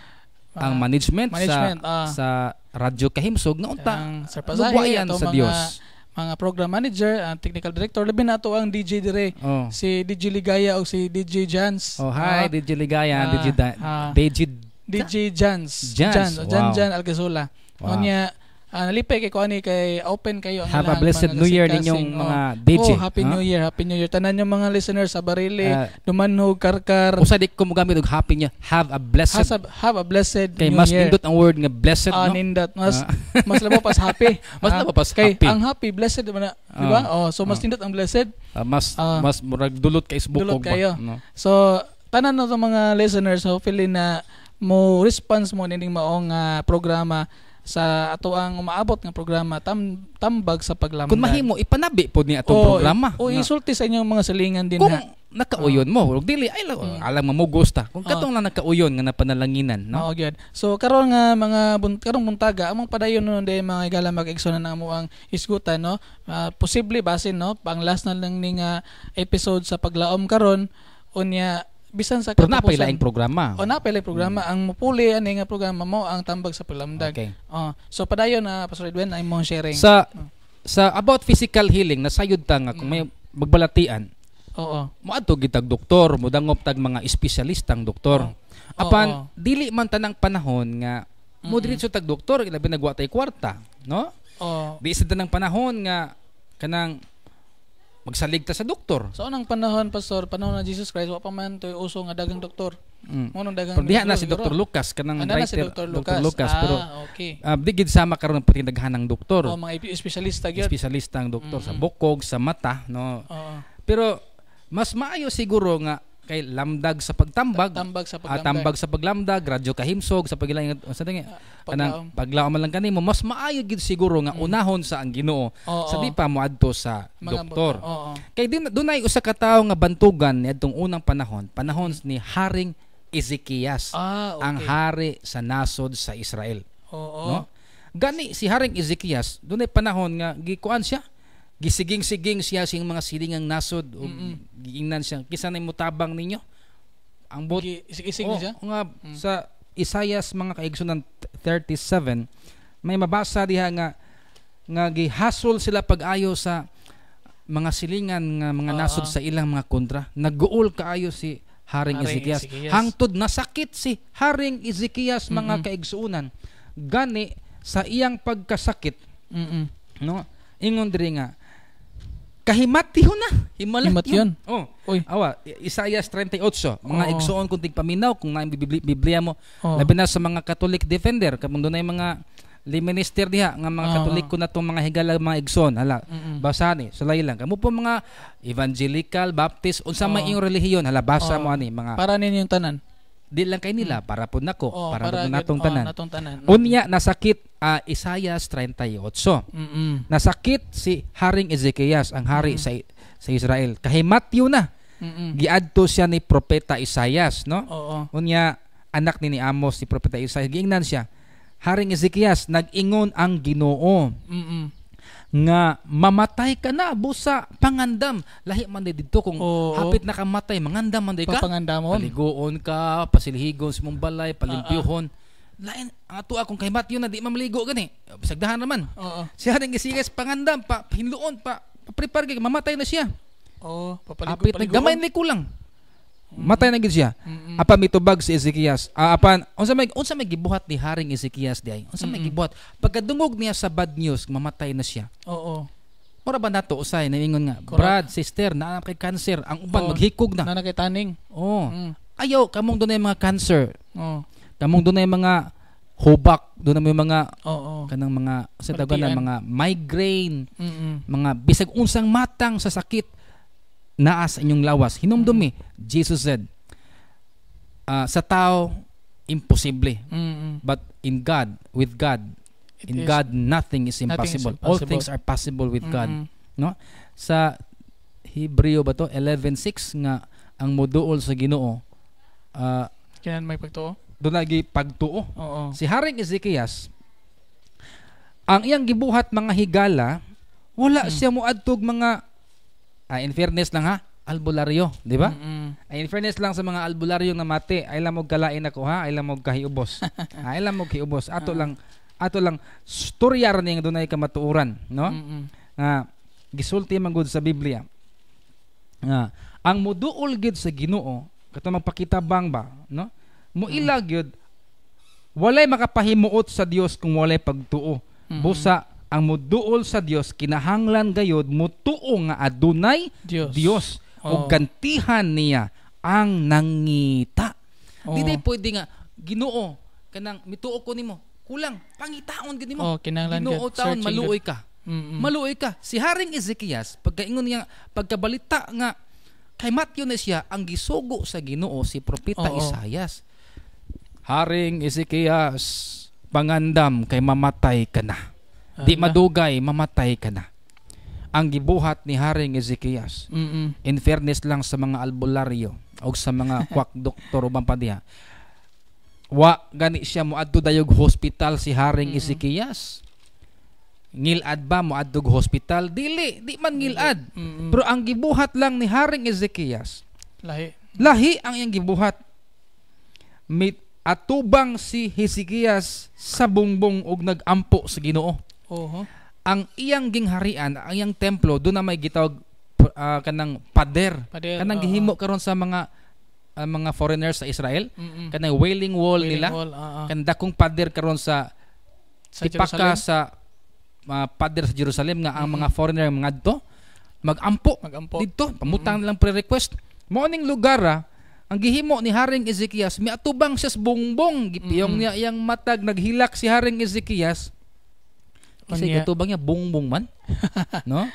ang management, management, sa sa Radyo Kahimsog nga unta Ang Sir Pasahe, lugwayan atong sa mga Dios. Mga program manager, ang technical director, labi na ato ang DJ dire. Oh. Si DJ Ligaya o si DJ Jans. Oh, hi DJ Ligaya, DJ DJ DJ Jans. Jans, Jan, wow. Jan Jan Alcazola. Wow. Unya, nalipay kay ko ani kay open kayo ang Have a ilang blessed mga New Year kasing-kasing. ninyong Oh. mga DJ. Oh, Happy ha? New Year, Happy New Year. Tanan yung mga listeners sa Barili, Dumanhog, Karkar. Usa di ko mogamit og happy niya. Have a blessed Have a blessed kay New mas Year. nindot ang word nga blessed, no? Nindot. Mas mas labaw pas happy. Mas labaw pas Kay happy. ang happy blessed man na, di ba? Oh, so mas nindot ang blessed. Mas mas murag dulot kay isbukog Dulot ba, kayo. no? So tanan na to mga listeners, hopefully na mo response mo nining maong programa sa ato ang umaabot nga programa tambag sa paglamdag. Kung mahimo ipanabi pod ni atong programa. O Nga isulti sa inyong mga silingan din kung ha. nakauyon mo, ug dili ay alang mamugos ta. Kung katong lang nakauyon nga napanalanginan, no? Oo, gyud. So karon nga mga karong buntaga among padayon nun day mga higala mag-igsoon na amo ang isgutan, no. Posible basin, no, pang last na lang ni nga episode sa paglaom karon, unya bisan sa Pero napay katapusan. laing programa. O napay laing programa ang mupuli ani nga programa mo ang tambag sa paglamdag. Okay. Oh, so padayon na, Pastor Edwin, ay mong sharing. Sa Sa about physical healing, nasayod ta nga kung may magbalatian, moadto gitag doktor, modangop tag mga espesyalistang doktor. Apan dili man tanang panahon nga mo diretso tag doktor, ilabi nagwa tay kwarta, no? Di sa tanang panahon nga kanang magsalig ta sa doktor. Sa unang panahon, pastor, panahon na Jesus Christ, wa pa man to'y uso nga dagang doktor. Mo nang dagang Pero diha na si siguro. Dr. Lucas kanang Ah, na si writer Dr. Dr. Lucas. Lucas, Ah, pero okay. di gid sama karon pati daghanang doktor. Oh, mga espesyalista gyud. Espesyalista ang doktor sa bukog, sa mata, no? Pero mas maayo siguro nga kay lamdag sa pagtambag, Tambag sa ah, paglamdag. tambag sa paglamdag, radyo kahimsog sa pagilang sa tingi, kanang paglaom. paglaom man lang kanimo, mas maayo gid siguro nga unahon sa ang Ginoo sa di pa moadto sa Mga doktor. Kay din dunay usa ka tawo nga bantugan niadtong unang panahon, panahon ni Haring Ezekias, ang hari sa nasod sa Israel. No? Gani si Haring Ezekias, dunay panahon nga gikuan siya, gisiging-siging siya sing mga silingang nasod ug giingnan siya, "Kinsa nay mutabang ninyo?" Ang bot Isig-isig Oh, ni siya. nga sa Isaias, mga kaigsunan, 37, may mabasa diha nga nga gihasol sila pag-ayo sa mga silingan nga mga nasod sa ilang mga kontra. Nagguol kaayo si Haring Haring Ezekias. Ezekias. Hangtod nasakit si Haring Ezekias, mga kaigsuonan. Gani sa iyang pagkasakit, no, ingon diri nga kahimatyon na, himalat Himatyon. yun. Oh. Uy. Awa, Isaias 38, mga igsoon kung tigpaminaw kung naay Biblia mo. Labi na sa mga Catholic defender, kamong dunay mga minister diha nga mga Katoliko na tong mga higala, mga igsoon, hala. Basa ni, sulay lang. Kamo po mga evangelical, Baptist, unsa may iyong relihiyon, hala, basa mo ani mga Para ninyo yung tanan. Di lang kay nila, para po nako, Oo, para, para po natong oo, tanan. natong tanan. Unya nasakit, Isaias 38. Nasakit si Haring Ezekias, ang hari sa Israel. Kahimatyo na. Giadto siya ni Propeta Isaias, no? Unya anak ni Amos si Propeta Isaias, giingnan siya. "Haring Ezekias, nag-ingon ang Ginoo nga mamatay ka na, busa pangandam." Lahi man di didto kung hapit na ka matay, mangandam man di ka. Papangandamon. Paliguon ka, pasilhigon sa mong balay, palimpyuhon. Lain ang ato akong kay Matthew na di mamaligo gani. Sagdahan naman. Si Haring Ezekias pangandam pa, hinluon pa, prepare kay mamatay na siya. Oo, papaligo, Apit na paliguon. gamay ni kulang. Matay na gid siya. Apan mitubag si Ezekias. Apan unsa may gibuhat ni Haring Ezekias di ay? Unsa may gibuhat? Pagkadungog niya sa bad news, mamatay na siya. Mura ba nato usay naingon nga, "Brad, sister, naa kay cancer," ang uban maghikog na. Na kay taning. Oh. Ayaw kamong dunay mga cancer. Kamong dunay mga hubak, dunay may mga kanang mga sa tawag na Balatian. mga migraine, mga bisag unsang matang sa sakit naa sa inyong lawas. Hinumdumi, Jesus said, sa tao imposible, but in God, with God, It in is God nothing is nothing is impossible. All impossible. things are possible with God. No? Sa Hebreo ba to 11:6 nga ang moduol sa Ginoo, Kinan may pagtuo. doon lagi pagtuo. Oo. Si Haring Ezekias, ang iyang gibuhat, mga higala, wala siya moadtog mga in fairness lang ha, albularyo, di ba? Ay, in fairness lang sa mga albularyo na mati, ay lang mo kalain ako ha, ay lang mo kahiubos. Ay lang mo kahiubos. Ato lang storya ra ni nga dunay kamatuoran, no? Nga gisulti man gud sa Biblia nga ang moduol gid sa Ginoo kato magpakitabang ba, no? Moila gyud walay makapahimuot sa Dios kung walay pagtuo. Busa ang moduol sa Dios kinahanglan gayod motuo nga adunay Dios. Dios ug gantihan niya ang nangita. Di day pwede nga, "Ginoo, kanang mituo ko nimo," kulang pangitaon gid nimo. Oh, kinahanglan Ginoo gid. taon Searching maluoy gid. ka. Maluoy ka. Si Haring Ezekias, pagkaingon niya, pagkabalita nga kay Matthew na siya, ang gisugo sa Ginoo si Propeta Isayas. "Haring Ezekias, pangandam kay mamatay ka na. Di Ala. madugay, mamatay ka na." Ang gibuhat ni Haring Ezekias, in fairness lang sa mga albularyo o sa mga quack doktor o pa diha, wa gani siya moadto dayog hospital si Haring Ezekias. Ngilad ba moadtog hospital? Dili, di man ngilad. Pero ang gibuhat lang ni Haring Ezekias, Lahi. lahi ang iyang gibuhat. Mit atubang si Hezekias sa bungbong og nagampo sa Ginoo. Oho. Ang iyang gingharian, ang iyang templo, doon na may gitawag kanang pader. Pader, Kanang gihimo karon sa mga foreigners sa Israel, kanang Wailing Wall Wailing nila. Wall, oo. Kanang dakong pader karon sa Sa tipaka Jerusalem. sa pader sa Jerusalem nga ang mga foreigner ngadto magampo Magampo. didto, pamutang nilang pre-request. Mao ning lugar ang gihimo ni Haring Ezekias, miatubang siya sa bongbong, gipiyong niya iyang matag, naghilak si Haring Ezekias. Kasi Unya. giatubang niya bongbong man. No?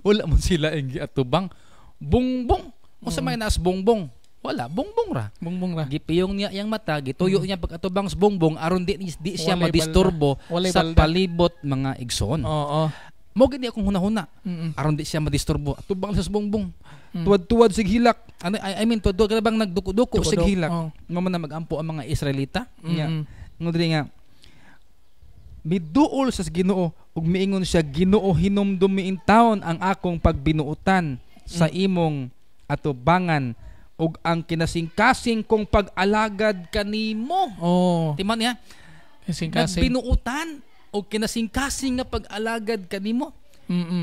Wala man sila ang giatubang. Bongbong. Unsa may naas bongbong? Wala, bongbong ra. Bongbong ra. Gipiyong niya iyang mata, gituyo niya pag-atubang sa bongbong aron di siya Walay madisturbo balda. Walay sa balda. palibot, mga igsoon. Mo gid ni akong hunahuna. Aron di siya madisturbo. Atubang siya sa bongbong. Tuwad-tuwad sig hilak. Ano, I mean, tuwad-tuwad kada bang nagduko-duko sig Duko-duko, hilak. oh. Mo man na magampo ang mga Israelita. Nya. Ngo diri nga miduol sa Ginoo ug miingon siya, "Ginoo, hinumdumi intawon ang akong pagbinuotan sa imong atubangan ug ang kinasingkasing kong pag-alagad kanimo." Timan niya, Kasing-kasing. nagbinuotan og kinasingkasing nga pag-alagad kanimo.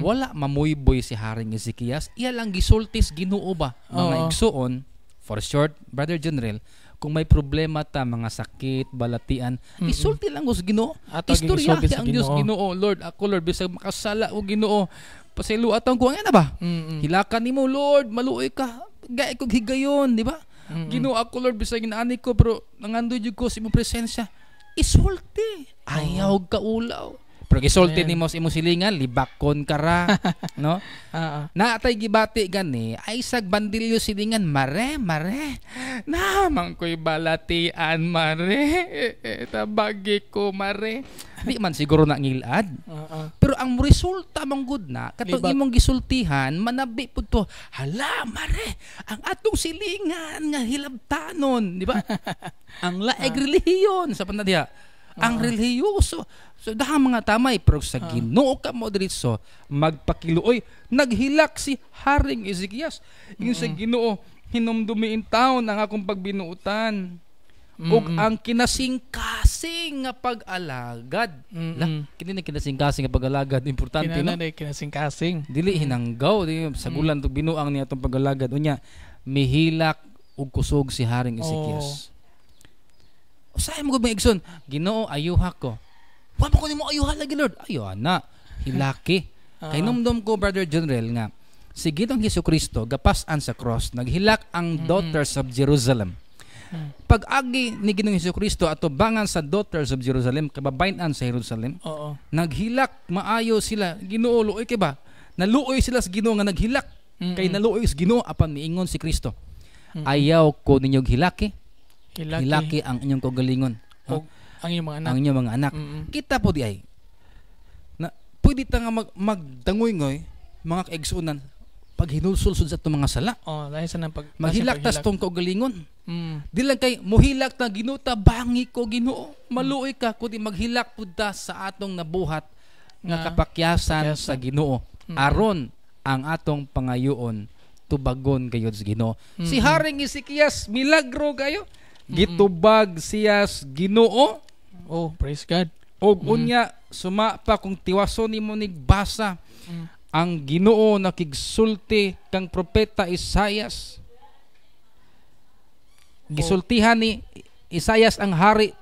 Wala mamuyboy si Haring Ezekias. Iya lang gisultis Ginoo ba? Mga igsuon, for short, Brother General, kung may problema ta, mga sakit, balatian, isulti lang sa Ginoo. Ato Istorya gisulti sa ang Dios Ginoo. Ginoo. Lord, ako Lord, bisag makasala o Ginoo, pasaylo atong kuang na ba? Hilakan nimo Lord, maluoy ka. Gay kog higayon, di ba? Ginoo ako Lord, bisag inaani ko pero nangandoy jud ko sa imong presensya. Isulti. Ayaw kaulaw. Pero gisulti Amen. nimo sa imong silingan, libakon ka ra, no? Naatay gibati gani, ay sag bandilyo silingan, mare, mare. Namang ko'y balatian, mare. Tabagi ko, mare. Di man siguro na ngilad. Pero ang resulta mong good na, katong Libak. imong gisultihan, manabi pud to, hala, mare, ang atong silingan nga hilabtanon, di ba? Ang laeg relihiyon sa panadiha. Ang relihiyoso. So dahang mga tamay, pero sa Ginoo ka mo diretso magpakiluoy. Naghilak si Haring Ezekias. Ingon sa Ginoo, hinumdumi taon ang akong pagbinuotan ug ang kinasingkasing nga pag-alagad. La, kini na kinasingkasing nga pag-alagad, importante no. Kinana day kinasing-kasing. Dili hinanggaw, di sagulan tog binuang niya atong pag-alagad. Unya mihilak ug kusog si Haring Ezekias. Usahay mo gud mga igsoon, Ginoo ayuha ko. Wa man ko nimo ayuha lagi Lord. Ayo ana, hilaki. Kay numdum ko, Brother General, nga si Ginoong Hesus Kristo gapas-an sa cross, naghilak ang daughters of Jerusalem. Pag-agi ni Ginoong Hesus Kristo atubangan sa daughters of Jerusalem, kababayan sa Jerusalem, naghilak maayo sila. Ginoo, luoy kay ba? Naluoy sila sa Ginoo nga naghilak. Kay naluoy sa Ginoo apan miingon si Kristo. Ayaw ko ninyong hilaki. Hilaki. Hilaki ang inyong kaugalingon. Og ang inyong mga anak. Ang inyong mga anak. Kita po di ay na pwede ta nga magdangoy-ngoy mga kaigsuonan pag hinulsulsud sa atong mga sala. Oh, dahil sa nang pag Maghilak tas paghilak. tong kaugalingon. Di lang kay muhilak ta Ginoo ta bangi ko Ginoo. Maluoy ka kundi maghilak pud ta sa atong nabuhat nga Nga kapakyasan kapakyasan. sa Ginoo. Aron ang atong pangayoon tubagon gayud sa Ginoo. Si Haring Ezekias milagro kayo. Gitubag siya sa Ginoo. Oh, praise God. Og unya suma pa kung tiwason nimo nigbasa ang Ginoo nakigsulti kang propeta Isayas. Gisultihan ni Isayas ang hari,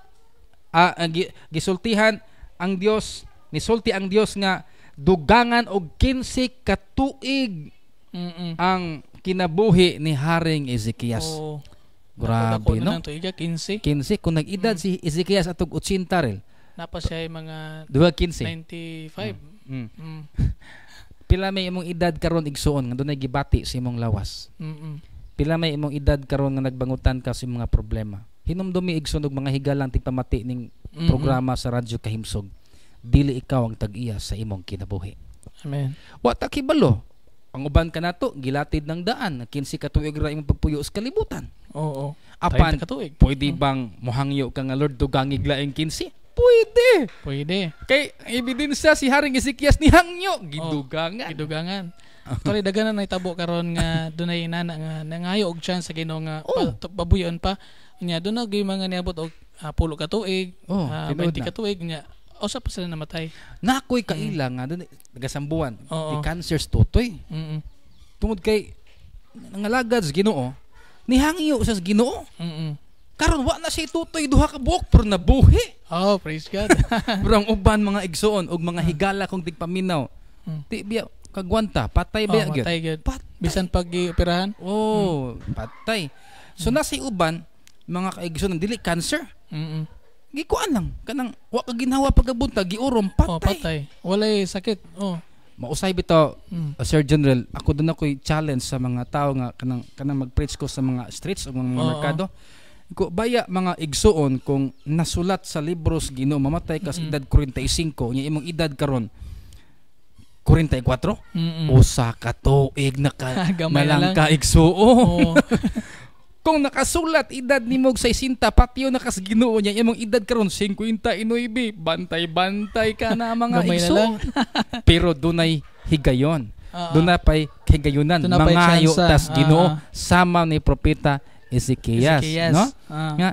gisultihan ang Dios, nisulti ang Dios nga dugangan og 15 ka tuig ang kinabuhi ni Haring Ezekias. Oh. Grabe, Dako no? na ng tuiga, 15. 15 kung nag-edad si Ezekias atog 80 rel. Napa siya ay mga Duha 15. 95. Pila may imong edad karon igsuon nga dunay gibati sa imong lawas? Pila may imong edad karon nga nagbangutan ka sa imong mga problema? Hinumdumi igsoon og mga higalang tigpamati ning programa sa Radyo Kahimsog. Dili ikaw ang tag-iya sa imong kinabuhi. Amen. Wa ta kibalo. Ang uban kanato gilatid ng daan, 15 ka tuig ra imong pagpuyo sa kalibutan. Oo. Apan 30 ka tuig. pwede bang mohangyo ka nga Lord dugangig laing 15? Pwede. Pwede. Kay ang ebidensya si Haring Ezekias ni hangyo gidugangan. Gidugangan. Actually daghan na nahitabo karon nga dunay inana nga nangayo og chance sa Ginoo nga pabuyon pa. Nya dunay gyud mga niabot og 10 ka tuig, Oh, tinuod 20 na. ka tuig nya. Usa pa sila namatay. Nakoy kaila nga dun nagasambuan. Oo. Di cancer sa tutoy. Tungod kay nangalagad sa Ginoo, nihangyo sa Ginoo. Karon wa na siya tutoy duha ka buok pero nabuhi. Oh, praise God. Pero ang uban, mga igsoon og mga higala kung tigpaminaw. Di biya kagwanta, patay Oh, biya gyud. matay gyud. Patay. Bisan pag gioperahan. Oh, patay. So nasa uban mga kaigsoon, dili cancer. Gikuan lang kanang wa ka ginhawa pagkabuntag, giurom, patay. Oh, patay. Walay sakit. Oh. Mausay bitaw, Sir General, ako doon ako'y challenge sa mga tao nga kanang kanang mag-preach ko sa mga streets o mga merkado. Ko baya, mga igsuon, kung nasulat sa libros Ginoo mamatay ka sa edad 45, nya imong edad karon 44, usa ka tuig na ka Gamay na na lang lang. ka, igsuon. Oo. Kung nakasulat edad nimo og 60, patio na kas Ginoo, nya imong edad karon 59, bantay-bantay ka na, mga Gamay na igsuon. lang. Pero dunay higayon. Oo. Doon na pa'y higayunan. Doon na pa'y Mangayo tsansa. tas Ginoo sama ni Propeta Ezekias, Ezekias. no? Ah. Nga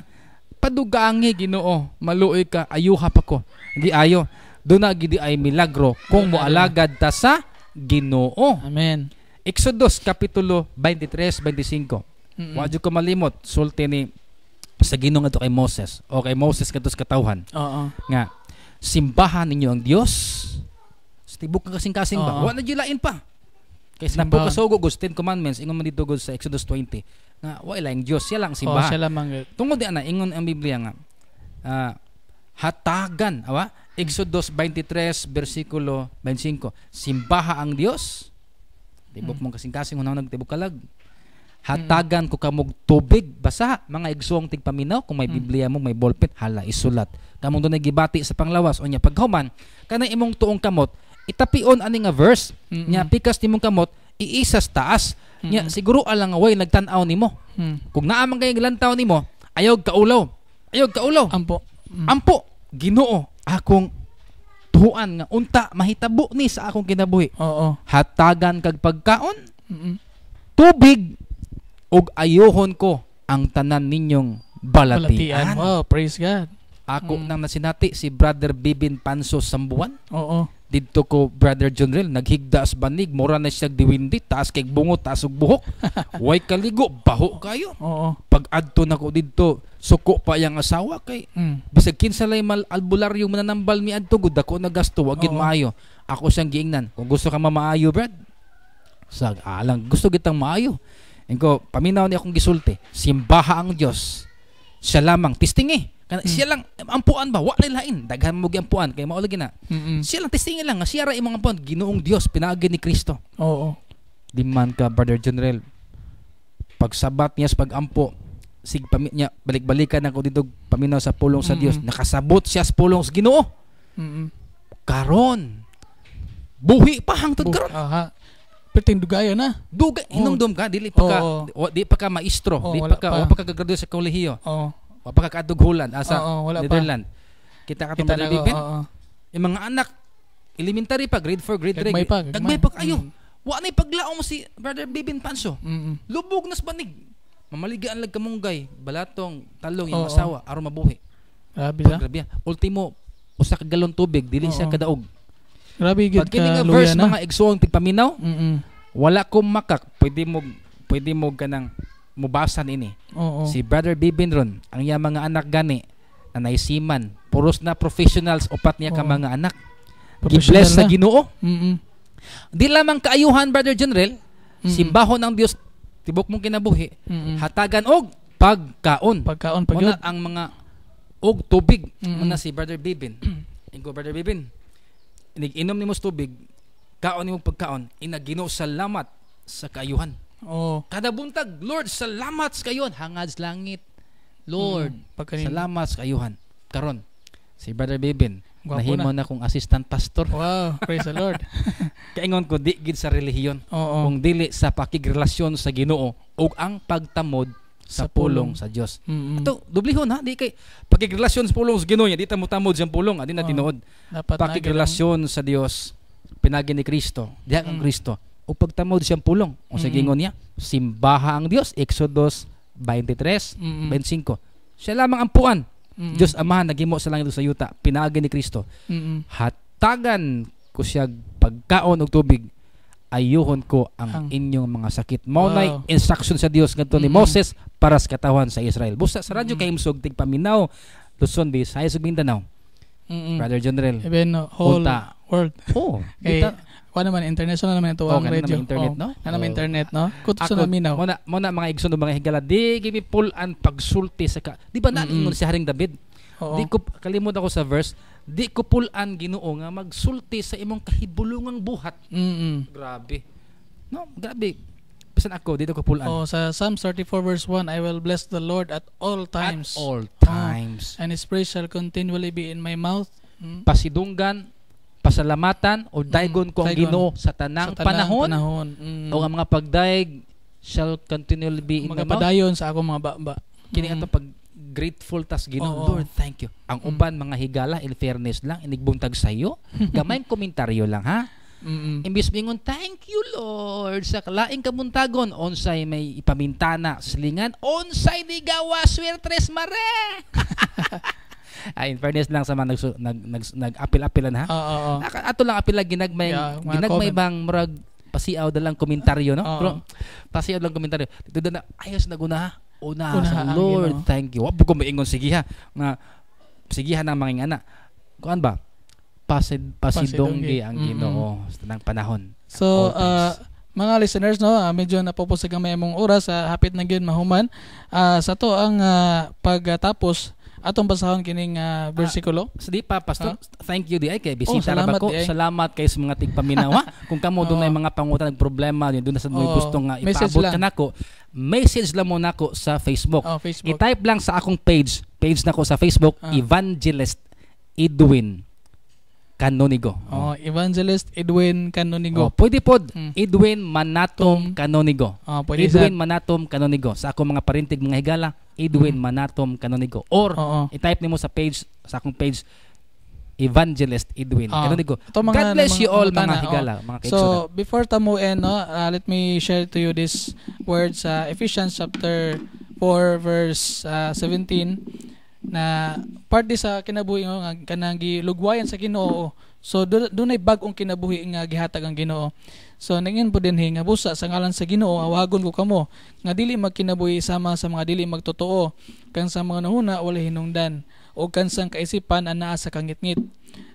padugangi, Ginoo, maluoy ka, ayuha pa ko. Hindi ayo. Doon na gidi ay milagro kung moalagad ta sa Ginoo. Amen. Exodus kapitulo 23, 25. Wa jud ko malimot sulti ni sa Ginoo ngadto kay Moses o kay Moses kadto sa katawhan Oo. nga simbahan ninyo ang Dios sa tibok ng kasing-kasing ba. Wa na jud lain pa. Kay sa Simbahan. kasugo gud 10 Commandments, ingon man dito gud sa Exodus 20 nga wa laing Dios, siya lang ang Oh, simbahan. siya lamang gyud. Tungod di ana, ingon ang Biblia nga hatagan, awa, Exodus 23 bersikulo 25, simbaha ang Dios tibok mong kasing-kasing, hunaw nagtibok kalag, hatagan ko kamog tubig. Basa, mga igsuong tigpaminaw, kung may Biblia mo, may ballpen, hala, isulat kamong dunay gibati sa panglawas. Unya paghuman kanang imong tuong kamot, itapion ani nga verse. Nya pikas nimong kamot, iisas taas. Nya siguro alang nga way nagtan-aw nimo. Kung naa man kay gilantaw nimo, ayaw kaulaw, ayaw kaulaw. Ampo. Ampo, Ginoo, akong tuan nga unta mahitabo ni sa akong kinabuhi, hatagan kag pagkaon, tubig, ug ayuhon ko ang tanan ninyong Balatian. balatian. Wow, praise God. Ako nang nasinati si Brother Bibin Panso Sambuan. Oo. Didto ko, Brother Junrel, naghigda sa banig, mura na siya diwindi, taas kay bungo, taas og buhok. Way kaligo, baho kayo. Oo. Pag adto nako didto, suko pa yang asawa kay bisag kinsa lay mal albularyo mananambal mi adto gud, dako na gasto, wa gid maayo. Ako siyang giingnan, kung gusto ka mamaayo, Brad, sag alang gusto gitang maayo. Ingko, paminaw ni akong gisulti, simbaha ang Dios. Siya lamang testingi. Kana siya lang ampuan ba, wa na lain. Daghan mo giampuan kay mao lagi na. Siya lang testingi lang nga siya ra imong ampuan, Ginoong Dios pinaagi ni Kristo. Oo. Di man ka, Brother General. Pagsabat niya sa pagampo, sig pami niya balik-balikan ako dito paminaw sa pulong sa Dios. Nakasabot siya sa pulong sa Ginoo. Karon buhi pa hangtod karon. Aha. Perting dugaya na. Dugay hinumdum ka, dili pa ka di pa ka maestro, Oo, di wala pa ka pa. wa pa ka graduate sa kolehiyo. Wa pa ka kaadtog Holland, asa Oo, wala pa. Netherland. Kita ka Kita Brother na ko. Bibin. Oo. Yung mga anak elementary pa, grade 4, grade 3. Gagmay pa, Gagmay gagmay. pa kayo. Wa nay paglaom si Brother Bibin Panso. Lubog na sa banig. Mamaligaan lag kamunggay, balatong, talong yung asawa aron mabuhi. Grabe sa. Grabe. Ultimo usa ka galon tubig dili siya kadaog. Grabe gyud Pag kini ka nga verse, luya na. mga igsuong tigpaminaw, wala ko makak, pwede mo kanang mubasa niini. Oo. Si Brother Bibin ron, ang iya mga anak gani na naisiman, puros na professionals upat niya ka mga anak. Professional Gi-bless sa na. Ginoo. Di lamang kaayuhan, Brother General, simbahon ang Dios tibok mong kinabuhi, hatagan og pagkaon. Pagkaon pa Muna gyud. ang mga og tubig. Muna si Brother Bibin. Ingo, Brother Bibin, inig-inom nimo sa tubig, kaon nimo pagkaon, ina, Ginoo, salamat sa kaayuhan. Oo. Kada buntag, Lord, salamat sa kaayuhan. Hangad sa langit. Lord, Pagkanin. salamat sa kaayuhan. Karon, si Brother Bibin, Gwapo nahimo na kong assistant pastor. Wow, praise the Lord. Kaingon ko, di gid sa relihiyon. Oo. Kung dili sa pakigrelasyon sa Ginoo ug ang pagtamod sa Sa pulong. pulong sa Dios. Ito, Ito, dublihon ha, di kay pakigrelasyon sa pulong sa Ginoo niya, di ta motamod sa pulong, ah, di na Oo. tinuod. Dapat na Pakigrelasyon sa Dios pinagi ni Kristo, diha kang Kristo. Ug pagtamod siyang pulong, unsa gingon niya? Simbaha ang Dios, Exodus 23, 25. Siya lamang ampuan. Dios Amahan naghimo sa langit ug sa yuta pinaagi ni Kristo. Hatagan ko siya pagkaon og tubig, ayuhon ko ang inyong mga sakit. Mao nay instruction sa Dios ngadto ni Moses para sa katawhan sa Israel. Busa sa Radyo Kahimsog, tigpaminaw, Luzon, Visayas ug Mindanao. Brother General. Even whole Unta. World. Oh, Kay kita kuha naman, international naman ito Oh, ang kana radio. naman internet, Oh, no? na naman Oh. internet, no? Kuto sa Ako, naminaw. mo na mga igsoon ug mga higala, di gibi pull-an pagsulti sa ka. Di ba naingon si Haring David? Oo. Di ko kalimot ako sa verse, di ko pull-an, Ginoo, nga magsulti sa imong kahibulungang buhat. Grabe. No, grabe. Bisan ako dito ko pull-an. Oh, sa Psalms 34 verse 1, "I will bless the Lord at all times." At all times. "And his praise shall continually be in my mouth." Pasidunggan, pasalamatan o daygon ko ang Daygon. Ginoo sa tanang Sa tanang panahon. Panahon. O ang mga pagdayeg shall continually be in my mouth. Magapadayon sa akong mga baba. Kini ato pag grateful tas Ginoo. Lord, thank you. Ang uban mga higala, in fairness lang, inigbuntag sa iyo. Gamayng komentaryo lang ha. Imbis mingon, "Thank you, Lord," sa kalaing kabuntagon, unsay may ipamintana silingan, unsay di gawa swertres mare. Ay, in fairness lang sa mga nag nag nag-apil-apilan ha. Oo, oo. Ato lang apila ginagmay Yeah, mga ginagmay comment. bang murag pasiaw dalang komentaryo, no? Oo. Pero pasiaw lang komentaryo. Dito na ayos na guna. Una, Una sa ang Lord, Ginoo. thank you. Wa ko maingon sige ha. Nga sigihan ang mga ingana. Kuan ba? Pasidunggi ang Ginoo sa tanang panahon. So, All times. mga listeners, no, medyo napupos gamay among oras, hapit na gyud mahuman. Sa to ang pagtapos, atong basahon kining bersikulo. Sa di pa, Pastor, thank you di ay kay bisita Oh, ra salamat ba ko. di ay. Salamat kay sa mga tigpaminaw ha. Kung kamo dunay mga pangutan og problema, doon na sa may Oo. gusto nga Message ipaabot lang. kanako, message lang mo nako sa Facebook. Oh, Facebook. I-type lang sa akong page, page nako sa Facebook, Evangelist Edwin Canonigo. Oh, Evangelist Edwin Canonigo. Oh, pwede pod Edwin Manatom Tom. Canonigo. Oh, pwede Edwin sa Manatom Canonigo. Sa akong mga parintig mga higala, Edwin Manatom Canonigo. Or i-type nimo sa page, sa akong page, Evangelist Edwin Canonigo. Ito mga God bless mga you all, mga pangutana, oh. higala, mga So, kaigsunan. before tamo end, no, let me share to you this words sa Ephesians chapter 4 verse 17 na part di sa kinabuhi nga kanang gilugwayan sa Ginoo. So dunay bag-ong kinabuhi nga gihatag ang Ginoo. So ningin po dinhi nga busa sa ngalan sa Ginoo awagon ko kamo nga dili magkinabuhi sama sa mga dili magtotoo kan sa mga nahuna walay hinungdan o kan sa kaisipan anaa sa kangitngit.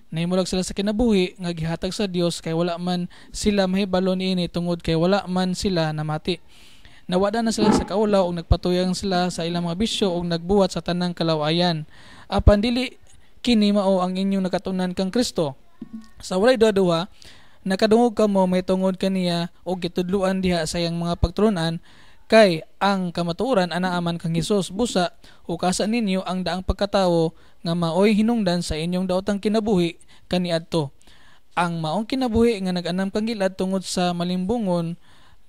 Nahimulag sila sa kinabuhi nga gihatag sa Dios kay wala man sila mahibalo niini tungod kay wala man sila namati. Nawada na sila sa kaulaw ug nagpatuyang sila sa ilang mga bisyo ug nagbuhat sa tanang kalawayan. Apan dili kini mao ang inyong nakatunan kang Kristo. Sa walay duha-duha, nakadungog kamo may tungod kaniya ug gitudloan diha sa iyang mga pagtulunan kay ang kamatuoran anaa man kang Hesus. Busa hukasa ninyo ang daang pagkatawo nga maoy hinungdan sa inyong daotang kinabuhi kaniadto. Ang maong kinabuhi nga nag-anam kang gilad tungod sa malimbungon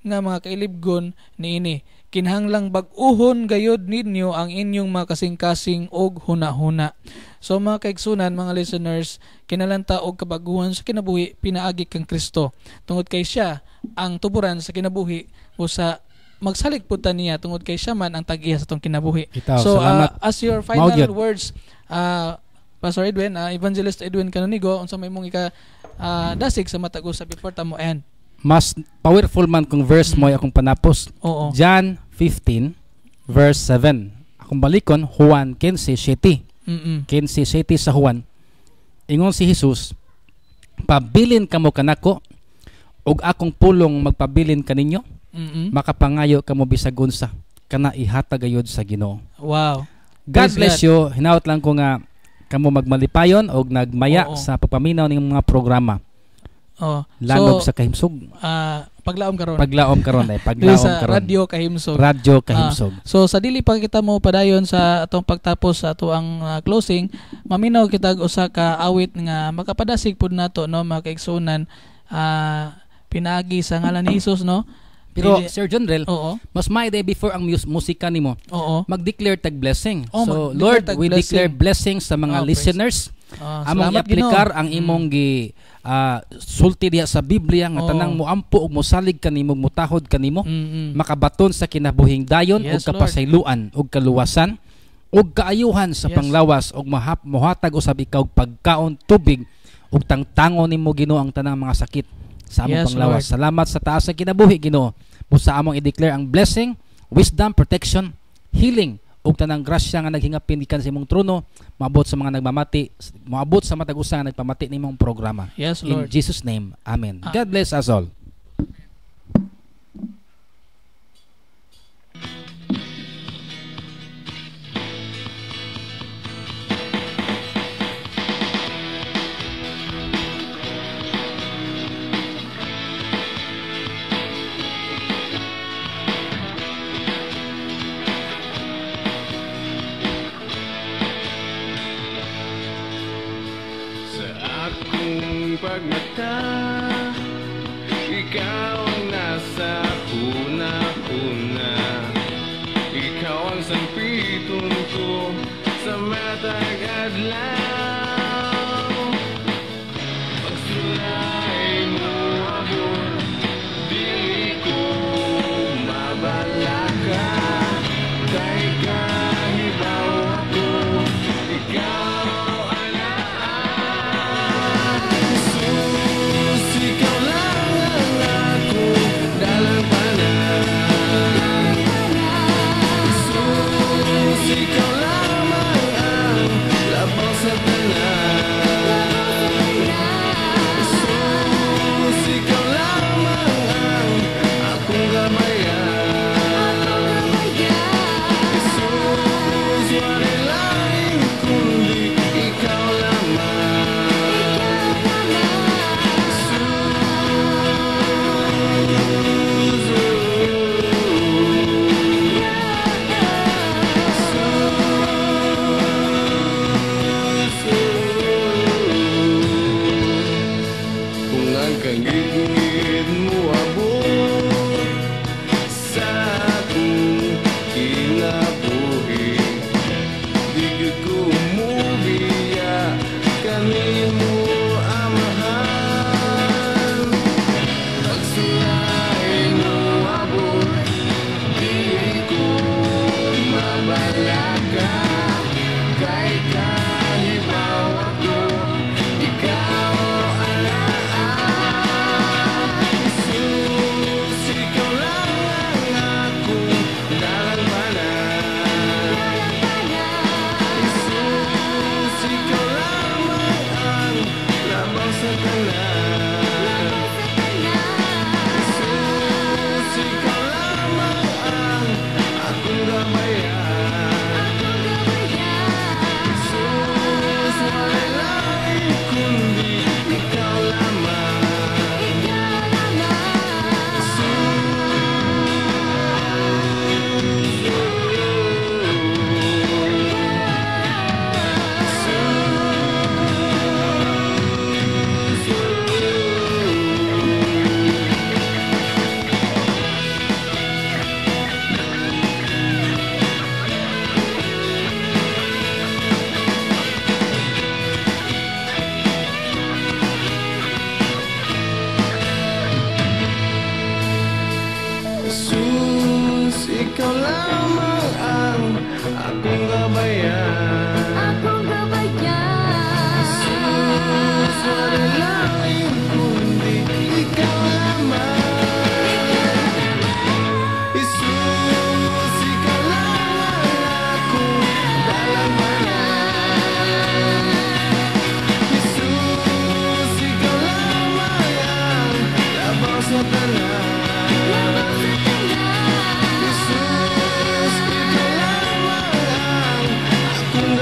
nga mga kailibgon niini. Kinahanglang bag-uhon gayod ninyo ang inyong mga kasing-kasing og huna-huna. So mga kaigsunan, mga listeners, kinalanta og kabaguhan sa kinabuhi pinaagi kang Kristo. Tungod kay siya ang tuburan sa kinabuhi, usa magsalig pud ta niya tungod kay siya man ang tag-iya sa atong kinabuhi. Itaw, So salamat. as your final Mao gyud. words, Pastor Edwin, Evangelist Edwin Canonigo, unsa may imong ika dasig sa matag usa before ta mo end? Mas powerful man kung verse mo akong panapos. John 15 verse 7. Akong balikon Juan 15:7. 15:7 sa Juan. Ingon si Jesus, "Pabilin kamo kanako ug akong pulong magpabilin kaninyo. Makapangayo kamo bisag unsa kana ihatag gayod sa Ginoo." God Praise bless God. you. Hinaot lang ko nga kamo magmalipayon og nagmaya sa pagpaminaw ning mga programa. So, Lanog sa kahimsog. Paglaom karon. Paglaom karon ay Dili paglaom sa karon. Radyo Kahimsog. Radyo Kahimsog. So sa dili pa kita mo padayon sa atong pagtapos sa ato ang closing, maminaw kita og usa ka awit nga makapadasig pud nato, no, mga kaigsunan, pinaagi sa ngalan ni Hesus, no. Pero Sir John Rel, mas may day before ang musika nimo, mag-declare tag blessing. Oh, So mag-declare Lord, tag we blessing. declare blessing sa mga Oh, praise. listeners. Among Salamat, Ginoo. i-aplikar ang imong gi sulti diha sa Biblia nga tanang moampo ug mosalig kanimo, mutahod kanimo, makabaton sa kinabuhing dayon ug Yes, Lord. kapasayloan ug kaluwasan. Ug kaayuhan sa panglawas ug mohatag usab ikaw og pagkaon, tubig ug tangtangon nimo, Ginoo, ang tanang mga sakit sa among panglawas. Lord. Salamat sa taas sa kinabuhi, Ginoo. Busa among i-declare ang blessing, wisdom, protection, healing ug tanang grasya nga naghingapin gikan sa imong trono maabot sa mga nagmamati, maabot sa matag usa nga nagpamati nimong programa. In Lord. Jesus' name. Amen. Amen. God bless us all. Sa akong pagmata, ikaw ang nasa una-una. Ikaw ang sangpiton ko sa matag adlaw. Pagsulay mo ako, dili ko mabalaka. Kay kahibaw ako, ikaw anaa. Jesus, ikaw lang ang akong dalampanan. Jesus, ikaw lamang ang labaw sa tanan. Jesus, ikaw lamang ang akong gabayan. Jesus, wala'y lain kundi ikaw lamang. Kung ang kangit mo abot sa akong kinabuhi, di gyud ko mubiya kanimo, Amahan. Pagsulay mo abot, di ko mabalaka. Kay kahibaw ako, ikaw anaa. Jesus, ikaw lang ang akong dalampanan. Jesus, ikaw lamang ang labaw sa tanan. Jesus, ikaw lamang ang akong gabayan. Jesus, wala'y lain kundi ikaw lamang. Jesus, ikaw lamang ang akong gabayan. Jesus, wala'y lain kundi ikaw lamang. Jesus, ikaw lang ang akong dalampanan. Jesus, ikaw lamang ang labaw sa tanan. Jesus, ikaw lamang ang akong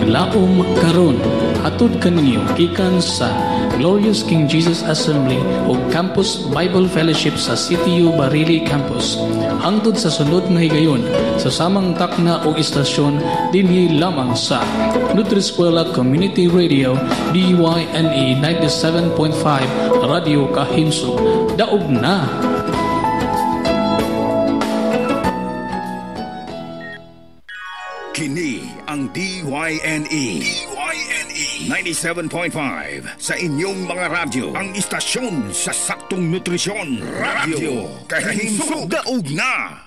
Paglaom Karon. Hatod kaninyo gikan sa Glorious King Jesus Assembly ug Campus Bible Fellowship sa CTU Barili Campus. Hangtod sa sunod nga higayon sa samang takna o istasyon, dinhi lamang sa Nutriskwela Community Radio, DYNE 97.5, Radyo Kahimsog. Daog na! Kini ang DYNE. DYNE 97.5 sa inyong mga radyo. Ang istasyon sa saktong nutrisyon. Radyo Kahimsog. Daog na!